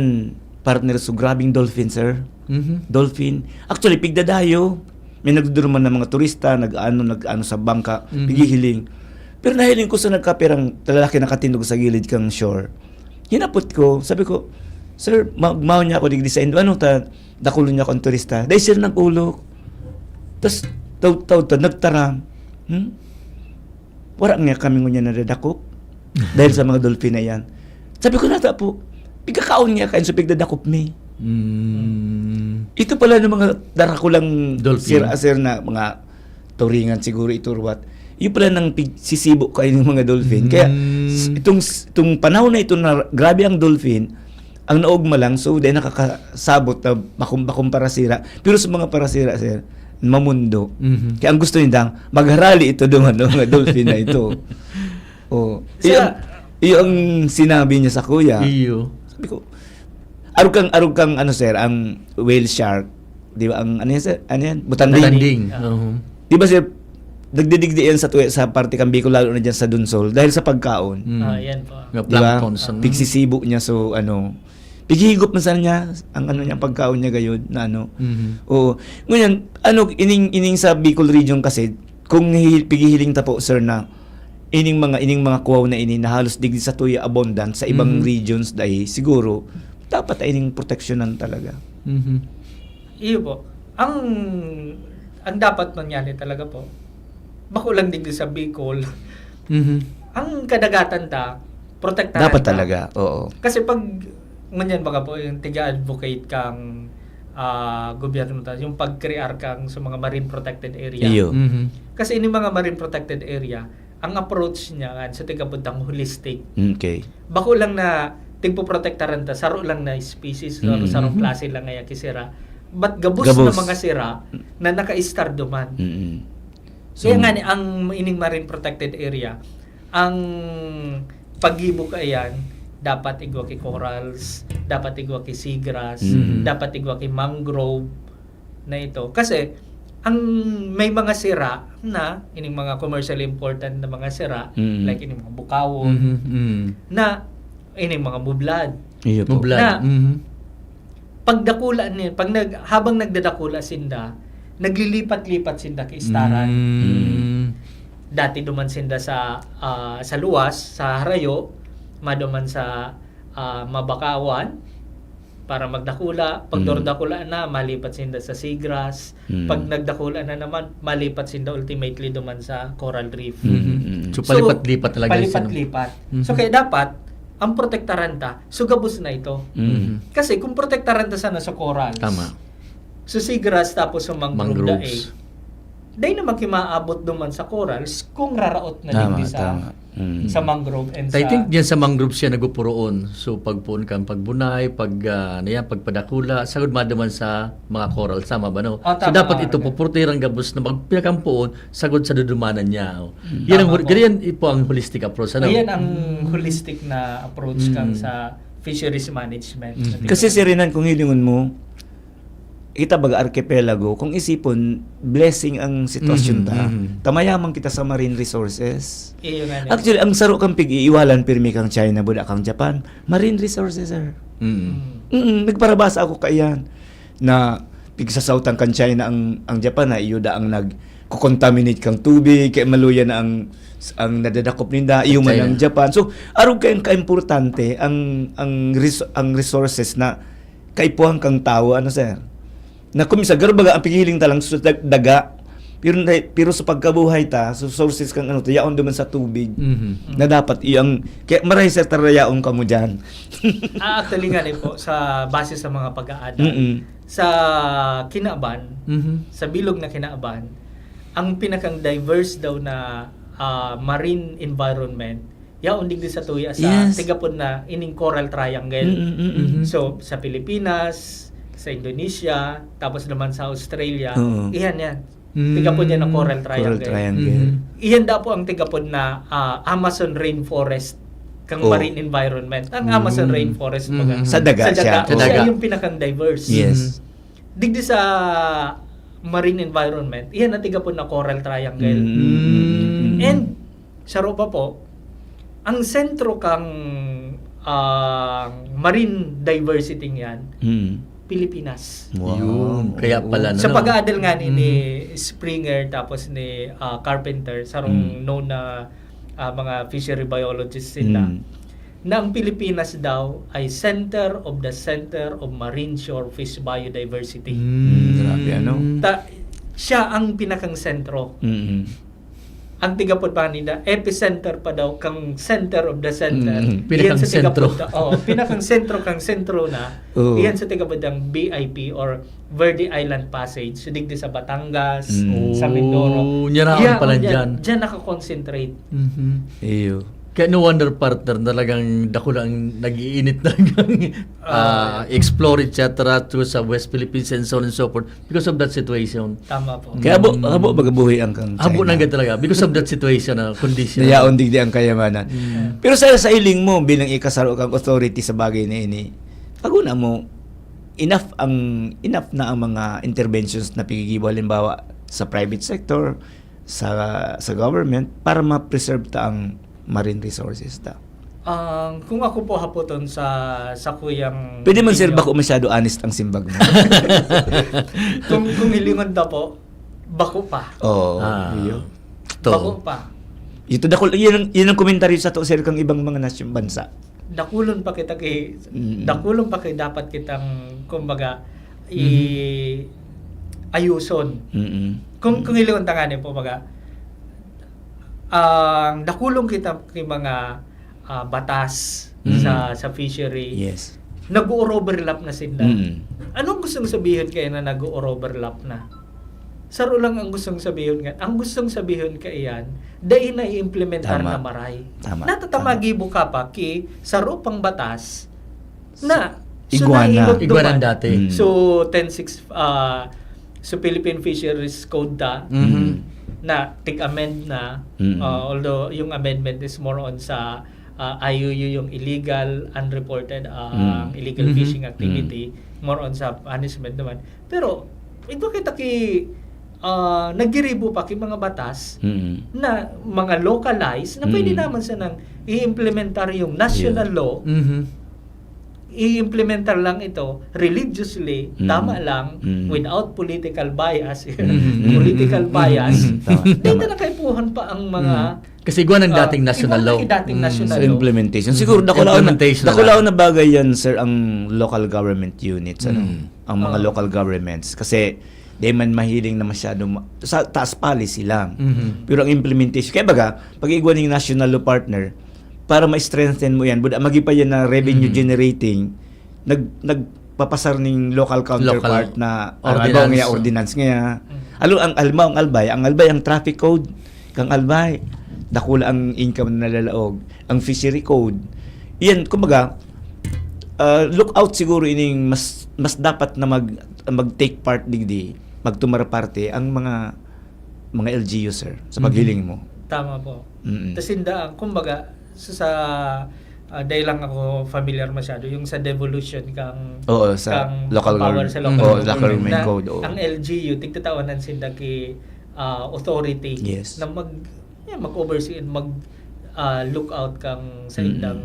partner, so grabing dolphin, sir. Mhm. Dolphin. Actually, pigdadayo. May nagduduruman na mga turista, nag-ano, nag-ano sa bangka, Mhm. pighihiling. Pero nahiling ko sa nagkapirang lalaki nakatindog sa gilid kang shore. Hinapot ko, sabi ko, "Sir, ma-, magmaon niya ako digdi sa indo. Ano ta, dakulon niya akong turista?" Dahil sir nag-ulok. Tas, taw-, taw-, taw-, nagtaram. Hmm? Wala nga kami ngunyan nadadakop. Dahil sa mga dolphin na yan. Sabi ko, "Nata po, pigkakaon niya kain sa pigdadakop mi." Mm. Ito pala ng mga darakulang Dolphin. sir, sir na mga turingan siguro ito or what. Yung pala nang pig-, sisibo kayo ng mga dolphin. Kaya, Mm. s-, itong, s-, itong panahon na ito na grabe ang dolphin, Ang naogma lang, so, dai nakakasabot na makum-, makumpara sira. Pero sa mga parasira, sir, mamundo. Mhm. Kaya ang gusto nila, magharali ito doon, ano, mga dolphin na ito. Oh, Sa iyo ang, iyo ang sinabi niya sa kuya. Iyo. Sabi ko, "Arog kang, arog kang, ano, sir, ang whale shark." Di ba? Ang, ano yan, sir? Ano yan? Butanding. Butanding. Ah. Oo. Di ba, sir, nagdidigdi yan sa tuwi-, sa parte kan Bicol, lalo na dyan sa Dunsol, dahil sa pagkaon. Mm. Ah, yan po. Nga Di ba? plankton, so, mm. Pigsisibo niya, so, ano, pighihigop man sana niya ang, ano niya, pagkaon niya gayon na, ano. Mhm. Oo. Ngunyan, ano, ining, ining sa Bicol region kasi, kung hi-, pighihiling ta po, sir, na ining mga, ining mga kuwaw na ini na halos digdi sa tuya abundant sa ibang Mhm. regions dai, siguro, dapat ay ining proteksyonan talaga. Mhm. Iyo po. Ang, ang dapat mangyari talaga po, bako lang digdi sa Bicol. Mhm. Ang kadagatan ta, protektahan Dapat ta. talaga, oo. Kasi pag, ngunyan baga po, yung tiga-advocate kang, ah, gobyerno ta, yung pag-crear kang sa mga marine protected area. Iyo. Mhm. Kasi ini mga marine protected area, ang approach niya kan sa tigabutang holistic. Okay. Bako lang na tigpoprotektaran ta, saro lang na species, saro, Mm. sarong klase lang nga kisira. But gabos Gabos. na mga sira na naka-istar duman. Mm-mm. Kaya So, nga ni ang ining marine protected area, ang paggibo kaiyan, dapat igwa ki corals, dapat igwa ki seagrass, Mm. dapat igwa ki mangrove na ito. Kasi, ang may mga sira na, ining mga commercially important na mga sira, Mm. like ining mga bukawon, Mhm, mm. na ining mga bublad. Iyo po. Bublad. Na, Mhm. pagdakula ni, pag nag-, habang nagdadakula sinda, naglilipat-lipat sinda kaistaran. Mm. Dati duman sinda sa, ah, sa luwas, sa harayo, maduman sa, ah, mabakawan para magdakula. Pag Mm. dordakula na, malipat sinda sa seagrass. Mm. Pag nagdakula na naman, malipat sinda ultimately duman sa coral reef. Mm, mm, mm. So, So, palipat-lipat talaga yung palipat-lipat. Mhm. So, kaya dapat, ang protektaran ta, so gabos na ito. Mm. Mhm. Kasi kung protektaran ta sana sa corals, Tama. sa seagrass tapos sa mangrove Mangroves. dai, dai naman ki maabot duman sa corals kung raraot na Tama, digdi sa, tama. Mm. sa mangrove and I sa think diyan sa mangrove siya nagpupuroon. So, pagpoon kan pagbunay, pag, ah, ano yan, pagpadakula, sagod maduman sa mga coral. Tama ba, no? Ah, So, tama dapat nga, ito, ano. puportiran gabos na magpinakampoon, sagod sa dudumanan niya, oh. Mm. Yan ang Tama hol-, po. ganyan po ang holistic approach, ano? Ayan ang Mm. holistic na approach Mm. kang sa fisheries management. Mm. Kasi, Sir Renan, kung hilingon mo, kita baga archipelago, kung isipon, blessing ang sitwasyon Mhm, ta. mhm. Ta mayaman kita sa marine resources. Iyo nga, Actually, ang saro kang pig-iiwalan, pirmi kang China, buda kang Japan, marine resources, sir. Mm. Mm. Mm, nagparabasa ako kaiyan na pigsasautan kan China ang, ang Japan, na iyo da ang nagko-contaminate kang tubig, kaya maluya na ang, ang nadadakop ninda, iyo man China. ang Japan. So, arog kayang kaimportante ang, ang res-, ang resources na kaipuhan kang tawo, ano, sir? Na kung minsan, garo baga, ang pighiling ta lang sa dag-, daga, pero na, pero sa pagkabuhay ta, sa sources kang ano, ta, yaon duman sa tubig, Mhm. na dapat iyang, kaya maray, sir, tarayaon kamo dyan. Ah, actually nga, eh, po, sa base sa mga pag-aadal, Mm-mm. sa Kinaban, Mhm. sa bilog na Kinaban, ang pinakang diverse daw na, ah, marine environment, yaon digdi sa tuya sa Yes. tigapon na ining Coral Triangle. Mm-mm-mm. Mhm. So, sa Pilipinas, sa Indonesia, tapos naman sa Australia, Oo. iyan yan. Mm. Tigapon yan ng Coral Triangle. Coral Triangle. Mhm. Iyan daw po ang tigapon na, ah, Amazon rainforest kang Oh. marine environment. Ang Amazon Mm. rainforest, Mhm. baga. Sa daga Sa daga. siya. Sa daga. Siya yung pinakang diverse. Yes. Mhm. Digdi sa marine environment, iyan ang tigapon na Coral Triangle. Mm. And, saro pa po, ang sentro kang, ah, marine diversity niyan, Mm. Pilipinas. Wow. Yun. Kaya Oo. pala, Sa no? pag-aadal nga ni, ni Mm. Springer tapos ni, ah, Carpenter, sarong Mm. known na, ah, mga fishery biologists sila, Mm. na ang Pilipinas daw ay center of the center of marine shore fish biodiversity. Mm. Mm, grabe, ano? Ta-, siya ang pinakang sentro. Mm. Ang tigapod pa nila, epicenter pa daw kang center of the center. Mm. Iyan Pinakang sa tigapod sentro. na, oo, pinakang sentro kang sentro na. Oo. Iyan sa tigapod ng B I P or Verde Island Passage. So, digdi sa Batangas, Mm. sa Mindoro. Oh, niya raon Iya, pala oh, dyan, dyan. dyan nakakonsentrate. Mhm. Iyo. Kaya no wonder, partner, talagang dakula ang nag-iinit na ah, explore, et cetera, to sa West Philippines and so on and so forth because of that situation. Tama po. Kaya habo, habo magabuhi ang kang Habo China. Na talaga because of that situation, uh, condition. Nayaon digdi ang kayamanan. Pero sa, sa hiling mo, bilang ikasaro kang authority sa bagay na ini, paguna mo, enough ang enough na ang mga interventions na pigigibo, halimbawa sa private sector, sa sa government, para ma-preserve ta ang marine resources ta. Ang kung ako po hapoton sa sa kuyang Pwede man, sir, opinion, bako masyado honest ang simbag mo. kung kung hilingon ta po, bako pa. Oo. Ah, Iyo. to. Bako pa. Ito dakol, yun ang, yun ang komentaryo sa to, sir, kang ibang mga nasyon, bansa. Dakulon pa kita kay Mm. dakulon pa kay dapat kitang, kumbaga, i ayuson. Mm. Kung kung hilingon ta ngani po, baga, ang dakulon kita kay mga ah, batas Mm. sa sa fishery, Yes. nag-overlap na sinda. Mm. Anong gustong sabihin kaya na nag-overlap na? Saro lang ang gustong sabihin nga. Ang gustong sabihin kaiyan, dai na i-implementar Tama. Na maray. Tama. Natatamagibo ka pa ki saro pang batas na Iguana. sunailot Iguana duman. Dati. Mm. So, ten six, ah, so Philippine Fisheries Code ta, Mhm. na tig-amend na, Mm. uh, although yung amendment is more on sa uh, I U U, yung illegal, unreported, uh, Mm. illegal Mhm. fishing activity, more on sa punishment naman. Pero, ito kita ki uh, nagiribo pa ki mga batas Mm. na mga localized na pwede Mm. naman sanang i-implementar yung national Yeah. law, Mhm. i-implementar lang ito religiously, Mm. Tama lang, Mm. Without political bias. Mm. Political Mm. bias. Mm. Tama, Hindi tama. Na nakaipuhan pa ang mga Mm. Kasi igwa ng ah, dating national igwa law. ng dating Mm. national Sa law. Implementation. Mm. Siguro dakulaon na, Implementation na dakulaon lang. Na bagay yan, sir, ang local government units, ano? Mm. Ang mga Ah. Local governments. Kasi di man mahiling na masyado ma- sa taas policy lang. Mhm. Pero ang implementation, kaya baga, pag igwa ng national law, partner, para ma-strengthen mo yan, buda magi pa yan na revenue Mhm. generating, nag, nagpapasar ning local counterpart Local na, ordinance, halimbawa nga, oh. Ordinance nga. Mm. Alo, ang, halimbawa, ang Albay, ang Albay, ang traffic code kang Albay, dakula ang income na nalalaog, ang fishery code. Yan, kumbaga, ah, look out siguro ining mas, mas dapat na mag, mag-take part digdi, magtumar parte ang mga, mga L G U, sir, sa Mhm. paghiling mo. Tama po. Mm-mm. Tas inda, kumbaga, sa, sa ah, dahil lang ako familiar masyado, yung sa devolution kang, Oo, sa kang local power government. Sa local Oo, government. local government Na code, oo. Ang L G U, tigtatawanan sinda ki ah, authority Yes. Na mag, yeah, mag-oversee and mag ah, look out kang sa Mm-mm. indang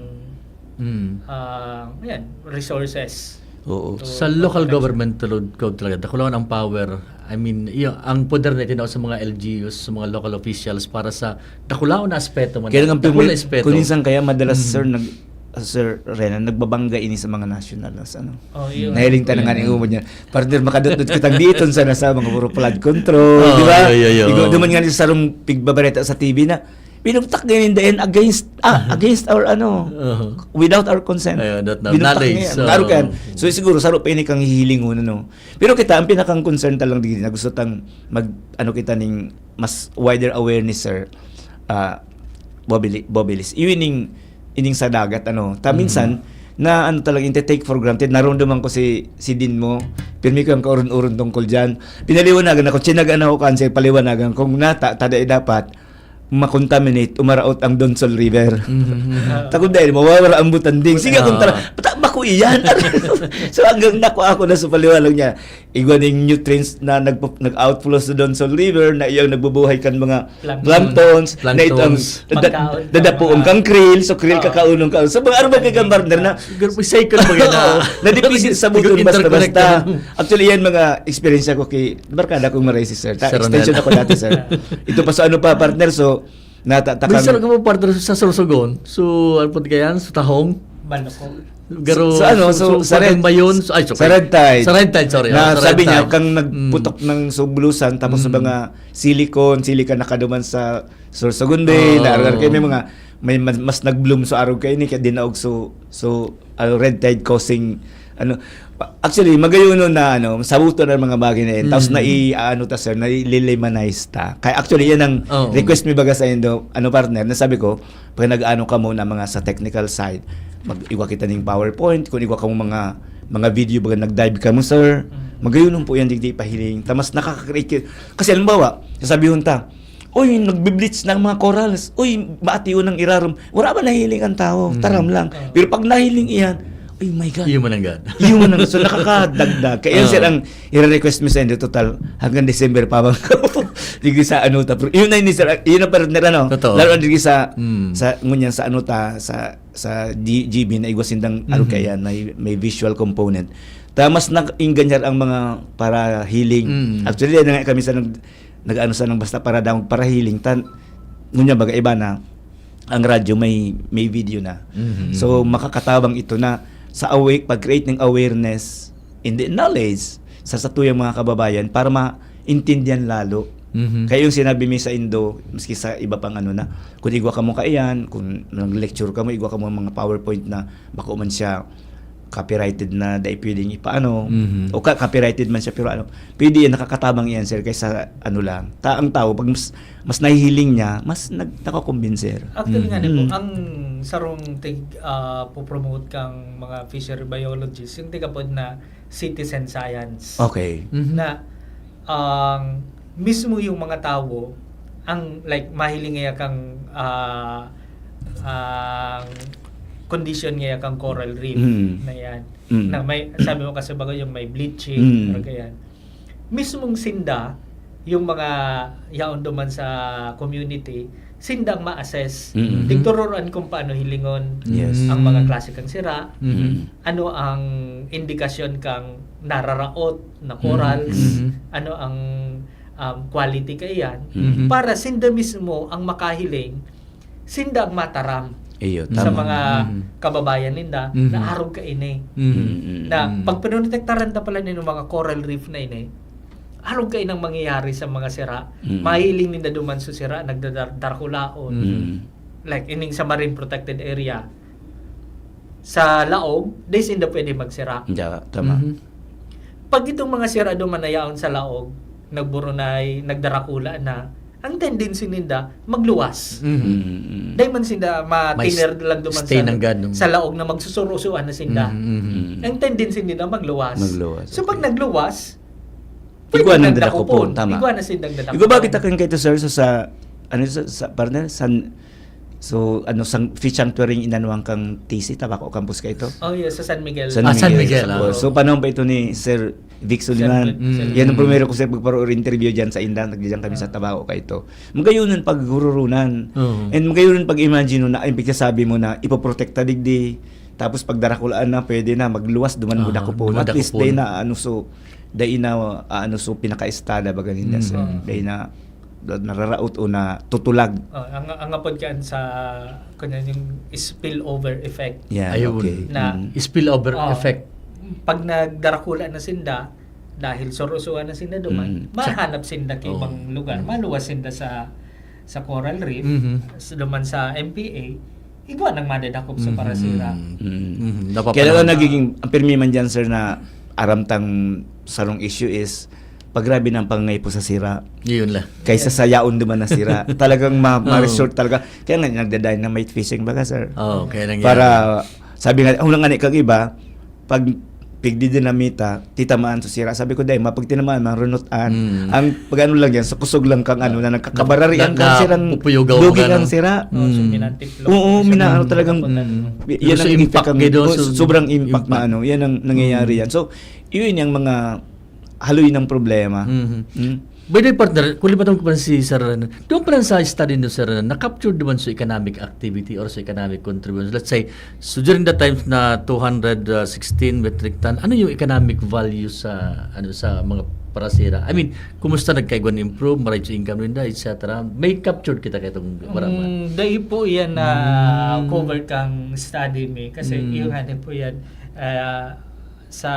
Mm. ah, yan, resources. Oo. So, Sa local pag- government, tulad ko talaga, dakulaon ang power. I mean, iyo, ang poder na itinao sa mga L G Us, sa mga local officials para sa dakulaon na aspeto man. Kaya nga, Dakula pumi- aspeto. Kung minsan kaya madalas, Mhm. sir, nag, Sir Renan, nagbabangga ini sa mga national laws, ano? Oh, yun. Nahiling ta na nga ni umod niya. Partner, makadot-dot kitang diton sana sa mga puro flood control, Oh, di ba? yeah, yeah, yeah. Igo, Oh. duman nga ni sarong pigbabareta sa T V na, binugtak ngayon dayan against, ah, Mhm. against our, ano, Uh-huh. without our consent. Ayun, that, that Binugtak knowledge, niya. so- Klaro ka. So, siguro, saro pa ini kang hihilingon, ano? Pero kita, ang pinakang concern ta lang digdi na gusto tang mag, ano kita ning mas wider awareness, sir, ah, Bobili-, Bobilis. Iyon ining, ining sa dagat, ano. Ta Mm. minsan, na ano talaga, yung take for granted. Narumduman ko si, si Dean mo, pirmi ko yung kaurun-urun tungkol dyan. Pinaliwanagan ako, tsinagaan ako kan, sir, paliwanagan kung nata, tada dapat makontaminate, umaraot ang Donsol River. Mhm. Takot dahil mawawala ang butanding. Sige, Ah. kung tara, bata, bako iyan. So, hanggang nakuha ko na sa paliwanag niya. Igwa ning nutrients na nagpo-, nag-outflow sa Donsol River na iyang nagbubuhay kan mga Plankton. planktons, na ito ang Planktons. da-, Pagkaon sa dadapo ang mga kang krill, so krill Oo. kakaon ng kaon. So, mga ano ba kaya, partner, na Siguro, may cycle ba yan na? Oo, nadipisit sa Siguro butong interconnected. basta-basta. Actually, yan mga experience ako kay, barkada kong maray si sir. Ta, Sir extension Ronel. Ako dati, sir. Ito pa sa ano pa, partner, so, May natatakang sir ka mo, partner, sa Sorsogon. So, ano po kaya yan? Sa Tahong? Balukong. Garo, So, so ano, so, sa Red, Bayon, so, ay, sorry. sa Red Tide, Sa Red Tide, sorry. Na Oh, sa Red sabi niya, Tide. kang Mm. nagputok ng sublusan, tapos sa Mm. mga silicone, silica na kaduman sa Sorsogon Bay, Oh. na argar kayo, may mga, may mas, mas nag-bloom sa arog kayo ni, kaya dinaog so, so, uh, red tide causing, ano, pa-, actually, magayonon na, ano, sabuton ang mga bagay na yan. Tapos Mm. nai-, ano ta, sir, nai-Lebanese ta. Kaya actually, yan ang Oo. request mi baga sa indo, ano, partner, na sabi ko, pag nag-ano ka muna mga sa technical side, mag-, igwa kita ning PowerPoint, kung igwa ka mo mga, mga video, baga nag-dive ka mo, sir, Mm. magayonon po yan, digdi pahiling. Ta mas nakaka-create ki-, kasi halimbawa, sasabihon ta, "Uy, nagbi-bleach na ang mga corals. Uy, maati yun ang irarom." Wala ba nahiling ang tao? Mm. Taram lang. Oo. Pero pag nahiling iyan, "Oh my God." Iyo man ang God. Iyo man ang, so, nakakadagdag. Kaya yun, Oo. sir, ang ire-request mi sa inyo, total, hanggang December pa bang digdi sa ano, ta-, pero yun na yun, sir, yun ang partner, ano? Totoo. Lalo na digdi sa, Mm. sa, ngunyan, sa ano ta, sa, sa G-, G B na igwa sindang Mhm. arukayan, may, may visual component. Ta mas nag-ingganyar ang mga para healing. Mm. Actually, yan na nga kami sa nag-, nag-ano sa nang basta para daw para healing. Tan-, ngunyan, baga iba na, ang radyo may, may video na. Mhm. So, makakatabang ito na sa awake, pag-create ng awareness and the knowledge sa satuyang mga kababayan para maintindihan lalo. Mhm. Kaya yung sinabi mi sa Indo, maski sa iba pang ano na, kung igwa ka mo kaiyan, kung nag-lecture ka mo, igwa ka mo mga PowerPoint na bako man siya copyrighted na dai pwedeng ipaano, Mhm. o ka-, copyrighted man siya, pero ano, pwede yan, nakakatabang yan, sir, kaysa ano lang. Ta-, ang tao, pag mas, mas nahihiling niya, mas nag-, nakukumbinser. Actually nga, Mm. di po, Mm. ang sarong tig-, ah, po-promote kang mga fishery biologist, yung tigapod na citizen science. Okay. Mhm. Na, ang mismo yung mga tawo, ang, like, mahiling niya kang, ah, ang condition niya kang coral reef Mm. na yan. Mm. Na may, sabi mo kasi baga yung may bleaching, Mm. parang ganyan. Mismong sinda, yung mga yaon duman sa community, sindang ma-assess. Mm. Tigtururoan kung paano hilingon Yes. ang mga Mm. klase kang sira, Mm. ano ang indikasyon kang nararaot na corals, Mm. ano ang, um, quality kaiyan, Mm. para sinda mismo ang makahiling, sinda ang mataram Iyo, sa tama. mga Mm. kababayan ninda Mm. na arog kaini. Mm. Mm, mm, Na mm. pag pinoprotektaran ta pala nin mga coral reef na ini, arog kaini ang mangyayari sa mga sira. Mm. Mahiling ninda duman sa sira, nagdadar-, darakulaon. Mm. Like, ining sa marine protected area. Sa laog, di sinda pwede magsira. Yeah, tama. Mhm. Pag itong mga sira duman na yaon sa laog, nagburunay, nagdarakula na, ang tendency ninda, magluwas. Mhm. Mm, mm. Dai man sinda May matinir s-, lang duman stay sa, nanggad, no? sa laog na magsusurusuan na sinda. Mhm, mhm. Mm. Ang tendency ninda, magluwas. Magluwas, So, pag okay. nagluwas, Igwa pwede nang nagdakupon. dakupon, tama. Igwa na sindang dadakupon. Igwa ba kita kan kaito, sir, sa, sa, ano, sa, sa, partner? San, so, ano, sang, fish sanctuary yung inanuhan kang T C, Tabaco Campus kaito? Oh, yes, sa San Miguel. San Ah, San Miguel, Miguel, sa ah. Pos. So, panahon pa ito ni Sir Vic Sir Suliman. Vic, Mm. Sir Yan ang Vic. primero ko, sir, pagparo-interview dyan sa inda, nagdiyan kami sa Ah. Tabaco kaito. Magayonon paghururunan. Oo. And magayonon pag-imagine na, ay, pagsasabi mo na ipoprotekta digdi, tapos pag darakulaan na, pwede na, magluwas, duman mo Ah, dakupon. duman At least, dakupon. day na, ano, so, day na, ah, ano, so, pinaka-estada, baga ninda, sir. Mm. Day na, nararaot o natutulag. Oh, ang, ang apod kan sa, kanyan yung spillover effect. Yeah, Ayun. okay. Na, Mm. Spillover oh, effect. pag nagdarakula na sinda, dahil surusuan na sinda duman, Mm. Sa mahanap sinda ki Oo. ibang lugar, maluwas sinda sa, sa coral reef, Mhm. sa, duman sa M P A, igwa nang madadakop sa Mhm. parasira. Mm. Mhm. Kaya lang Napapanahon na. nagiging, ang pirmi man dyan, sir, na aram tang sarong issue is, pag grabe ng pangangaipo sa sira, Yun lang. kaysa sa yaon duman na sira. Talagang ma-, Oo. ma-resort talaga. Kaya nga, nagda-dynamite fishing baga, sir. Oo, kaya nangyari. Para, sabi nga, hulang nga ni kang iba, pag pigdidinamita, titamaan sa sira. Sabi ko, "Dai, mapagtinamaan, marunutan." Mm. Ang pag-ano lang yan, sa kusog lang kang ano, na nagkakabararian Na, kang na, sirang pupuyogaw dugi kang ano. sira. Oh, so Mm. minantiplok Oo, mo siya. mina-, ano, talagang, Mm. y-, yan Gusto ang impact effect ang, kayo doon oh, sa sobrang impact na impact. ano, yan ang nangyayari Mm. yan. So, yun yung mga haloy ng problema. Mhm. Mm. By the way, partner, kung limatan ko pa si Sir Ren, doon pa lang sa study ni Sir Ren, na-capture naman sa economic activity or sa economic contribution. Let's say, so during the times na two hundred sixteen metric ton, ano yung economic value sa, ano, sa mga parasira? I mean, kumusta nagkaigwan improve, maray sa income ninda, et cetera? May captured kita kay itong programa? Mm, dai po yan na Mm. cover kang study mi. Kasi Mm. yung ano po yan, ah, sa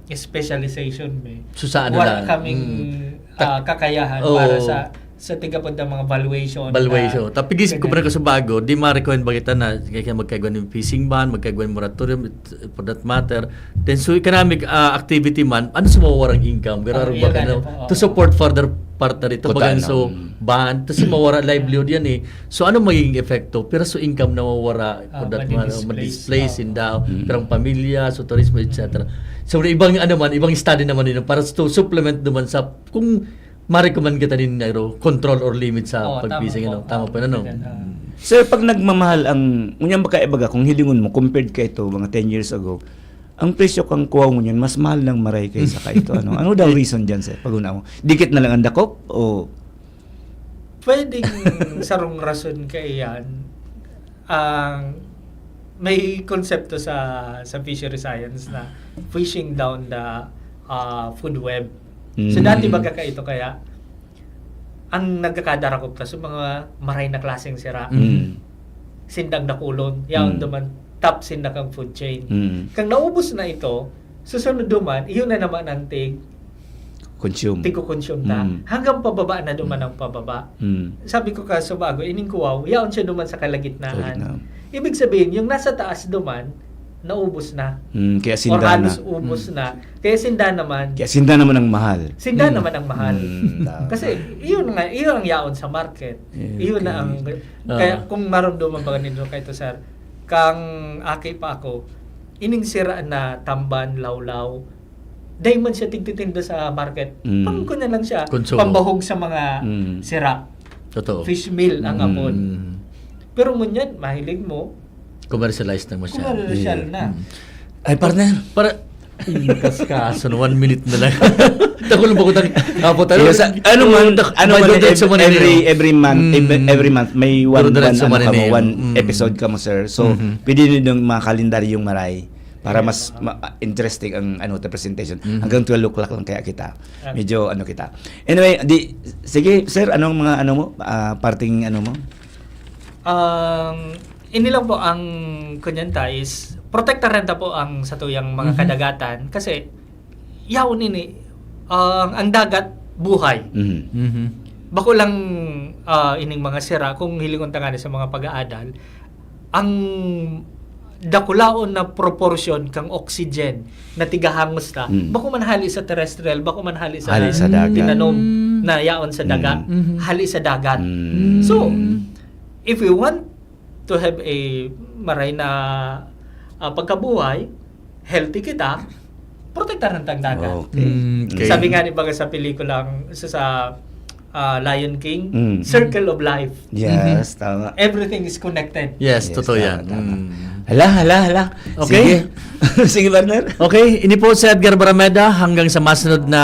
specialization mi. So, sa ano Wala lang? kaming, Mm. ah, kakayahan Oo. para sa Sa tigapod ng mga valuation na Valuation. Tapigis ko pa ganun. Sa bago, di ma-recommend ba kita na kaya magkaigwa ng fishing ban, magkaigwa ng moratorium, it- for that matter. Then, so economic ah, activity man, ano sa mawawarang income? Pero Ah, ba yun ka nga na, po, oo. To support further partner ito, Kuta bagan na, so mm. ban, tapos mawara livelihood yan eh. So, ano magiging epekto? Pero so income na mawara, Ah, for that madi-displace. matter, ma-displace Oo. in daw, Mm. pirang pamilya, so tourism, et cetera. So, ibang ano man, ibang study naman yun, para to supplement naman sa, kung ma-recommend kita nin nairo, control or limit sa Oo, tama pag-fishing, po. ano? Tama po, ano? Ganun, ah. Sir, pag nagmamahal ang, ngunyan ba kaibaga, kung hilingon mo, compared ka ito, mga ten years ago, ang presyo kang kuwaw ngunyan, mas mahal ng maray kaysa ka ito. Ano, ano daw reason dyan, sir? Pag una mo, dikit na lang ang dakop? O, Pwedeng sarong rason kaiyan. Ang may konsepto sa sa fishery science na fishing down the ah, food web. So Mm. dati baga kaito kaya ang nagkakadarakop ta sa mga maray na klaseng sira. Mm. Sindang dakulon, yaon Mm. duman top sinda kang food chain. Mm. Kang naubos na ito, susunod duman, iyon na naman ang tig Consume. tigko-consume ta. Mm. Hanggang pababa na duman ang pababa. Mm. Sabi ko ka sa bago, ining kuwaw, yaon siya duman sa kalagitnaan. Kalagitnaan. Ibig sabihin, yung nasa taas duman, naubos na. Mm, kaya Or sinda na. Halos ubos Mm. na. Kaya sinda naman, Kaya sinda naman ang mahal. sinda Mm. naman ang mahal. Mm, tama. Kasi, iyon nga, iyon ang yaon sa market. Eh, Iyon na okay. ang, Ah. kaya kung marumduman ba ninyo kaito, sir, kang aki pa ako, ining sira na tamban, lawlaw, dahil man siya tigtitinda sa market, Mm. pangko na lang siya, Konsumo. Pambahog sa mga Mm. sira. Totoo. Fish meal ang Mm. apod. Mm. Pero ngunyan, mahilig mo, Commercialize na masyado. commercial Yeah. na. Mm. Ay, partner. Para, mm, kas kaso, no, one minute na lang. Takol mo ko tang, apo tayo. Yes, ano man, Tak- ano may man, dudod ev- sa Manila. every every month, Mm. ev- every month may one, Dudod one, sa ano Manila kamo, yun. one Mm. episode kamo, sir. So, Mhm. pwede niyo yung mga kalendaryong maray para mas ma- interesting ang ano, the presentation. Mhm. Hanggang twelve o'clock lang kaya kita. Ah. Medyo ano kita. Anyway, di sige, sir, anong mga ano mo, ah, parting ano mo? Ang ini lang po ang kunyanta is protektaran ta po ang satuyang mga Mhm. kadagatan kasi yaon ini ang ang dagat buhay. Mhm. Mhm. Bako lang ah, ining mga sira kung hilingon ta ngani sa mga pag-aadal ang dakulaon na proportion kang oxygen na tigahangos ta, Mm. bako man hali sa terrestrial, bako man hali sa, Hali sa dagat. tinanom Mm. na yaon sa daga, Mm. hali sa dagat. Mm. So, if we want to have a maray na ah, pagkabuhay, healthy kita, protektaran tang dagat. Okay. Mm, okay. Sabi nga ni baga sa pelikulang sa, sa ah, Lion King, Mm. Circle of Life. Yes, tama. Everything is connected. Yes, Yes, totoo tama, yan. tama. Mm. Hala, hala, hala. Okay. Sige. Sige, partner. Okay, ini po si Edgar Barameda. Hanggang sa masunod na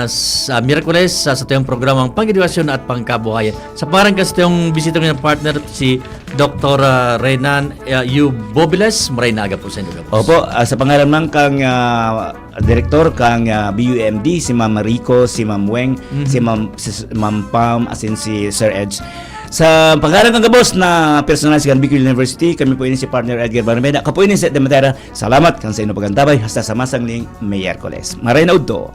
sa Miyerkules sa satuyang programang Pang-edukasyon at Pangkabuhayan. Sa pangaran ka sa tuyang bisita ng partner, si Doktor ah, Renan ah, Yu Bobiles, maray na aga po sa inyo, gabos. Opo, ah, sa pangalan man kang ah, direktor kang ah, B U M D, si Ma'am Rico, si Ma'am Weng, Mhm. si Ma'am si Ma'am Pam, asin si Sir Eds. Sa pangalan kang gabos na personal sa Bicol University, kami po ini si partner Edgar Barmeda. Ako po ini si Edgar Matera. Salamat kan sa inyo pagantabay. Hasta sa masangling Miyerkules. Maray na udto.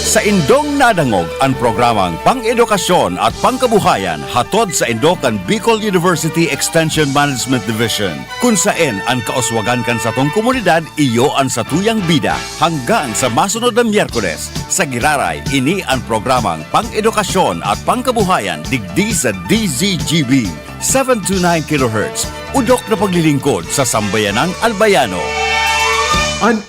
Saindong nadangog an programang Pang-edukasyon at Pangkabuhayan hatod saindo kan Bicol University Extension Management Division, kun saen an kauswagan kan satong komunidad iyo an satuyang bida. Hanggang sa masunod na Miyerkules, sa Giraray, ini an programang Pang-edukasyon at Pangkabuhayan digdi sa D Z G B, seven two nine kilohertz, udok na paglilingkod sa sambayanang Albayano. An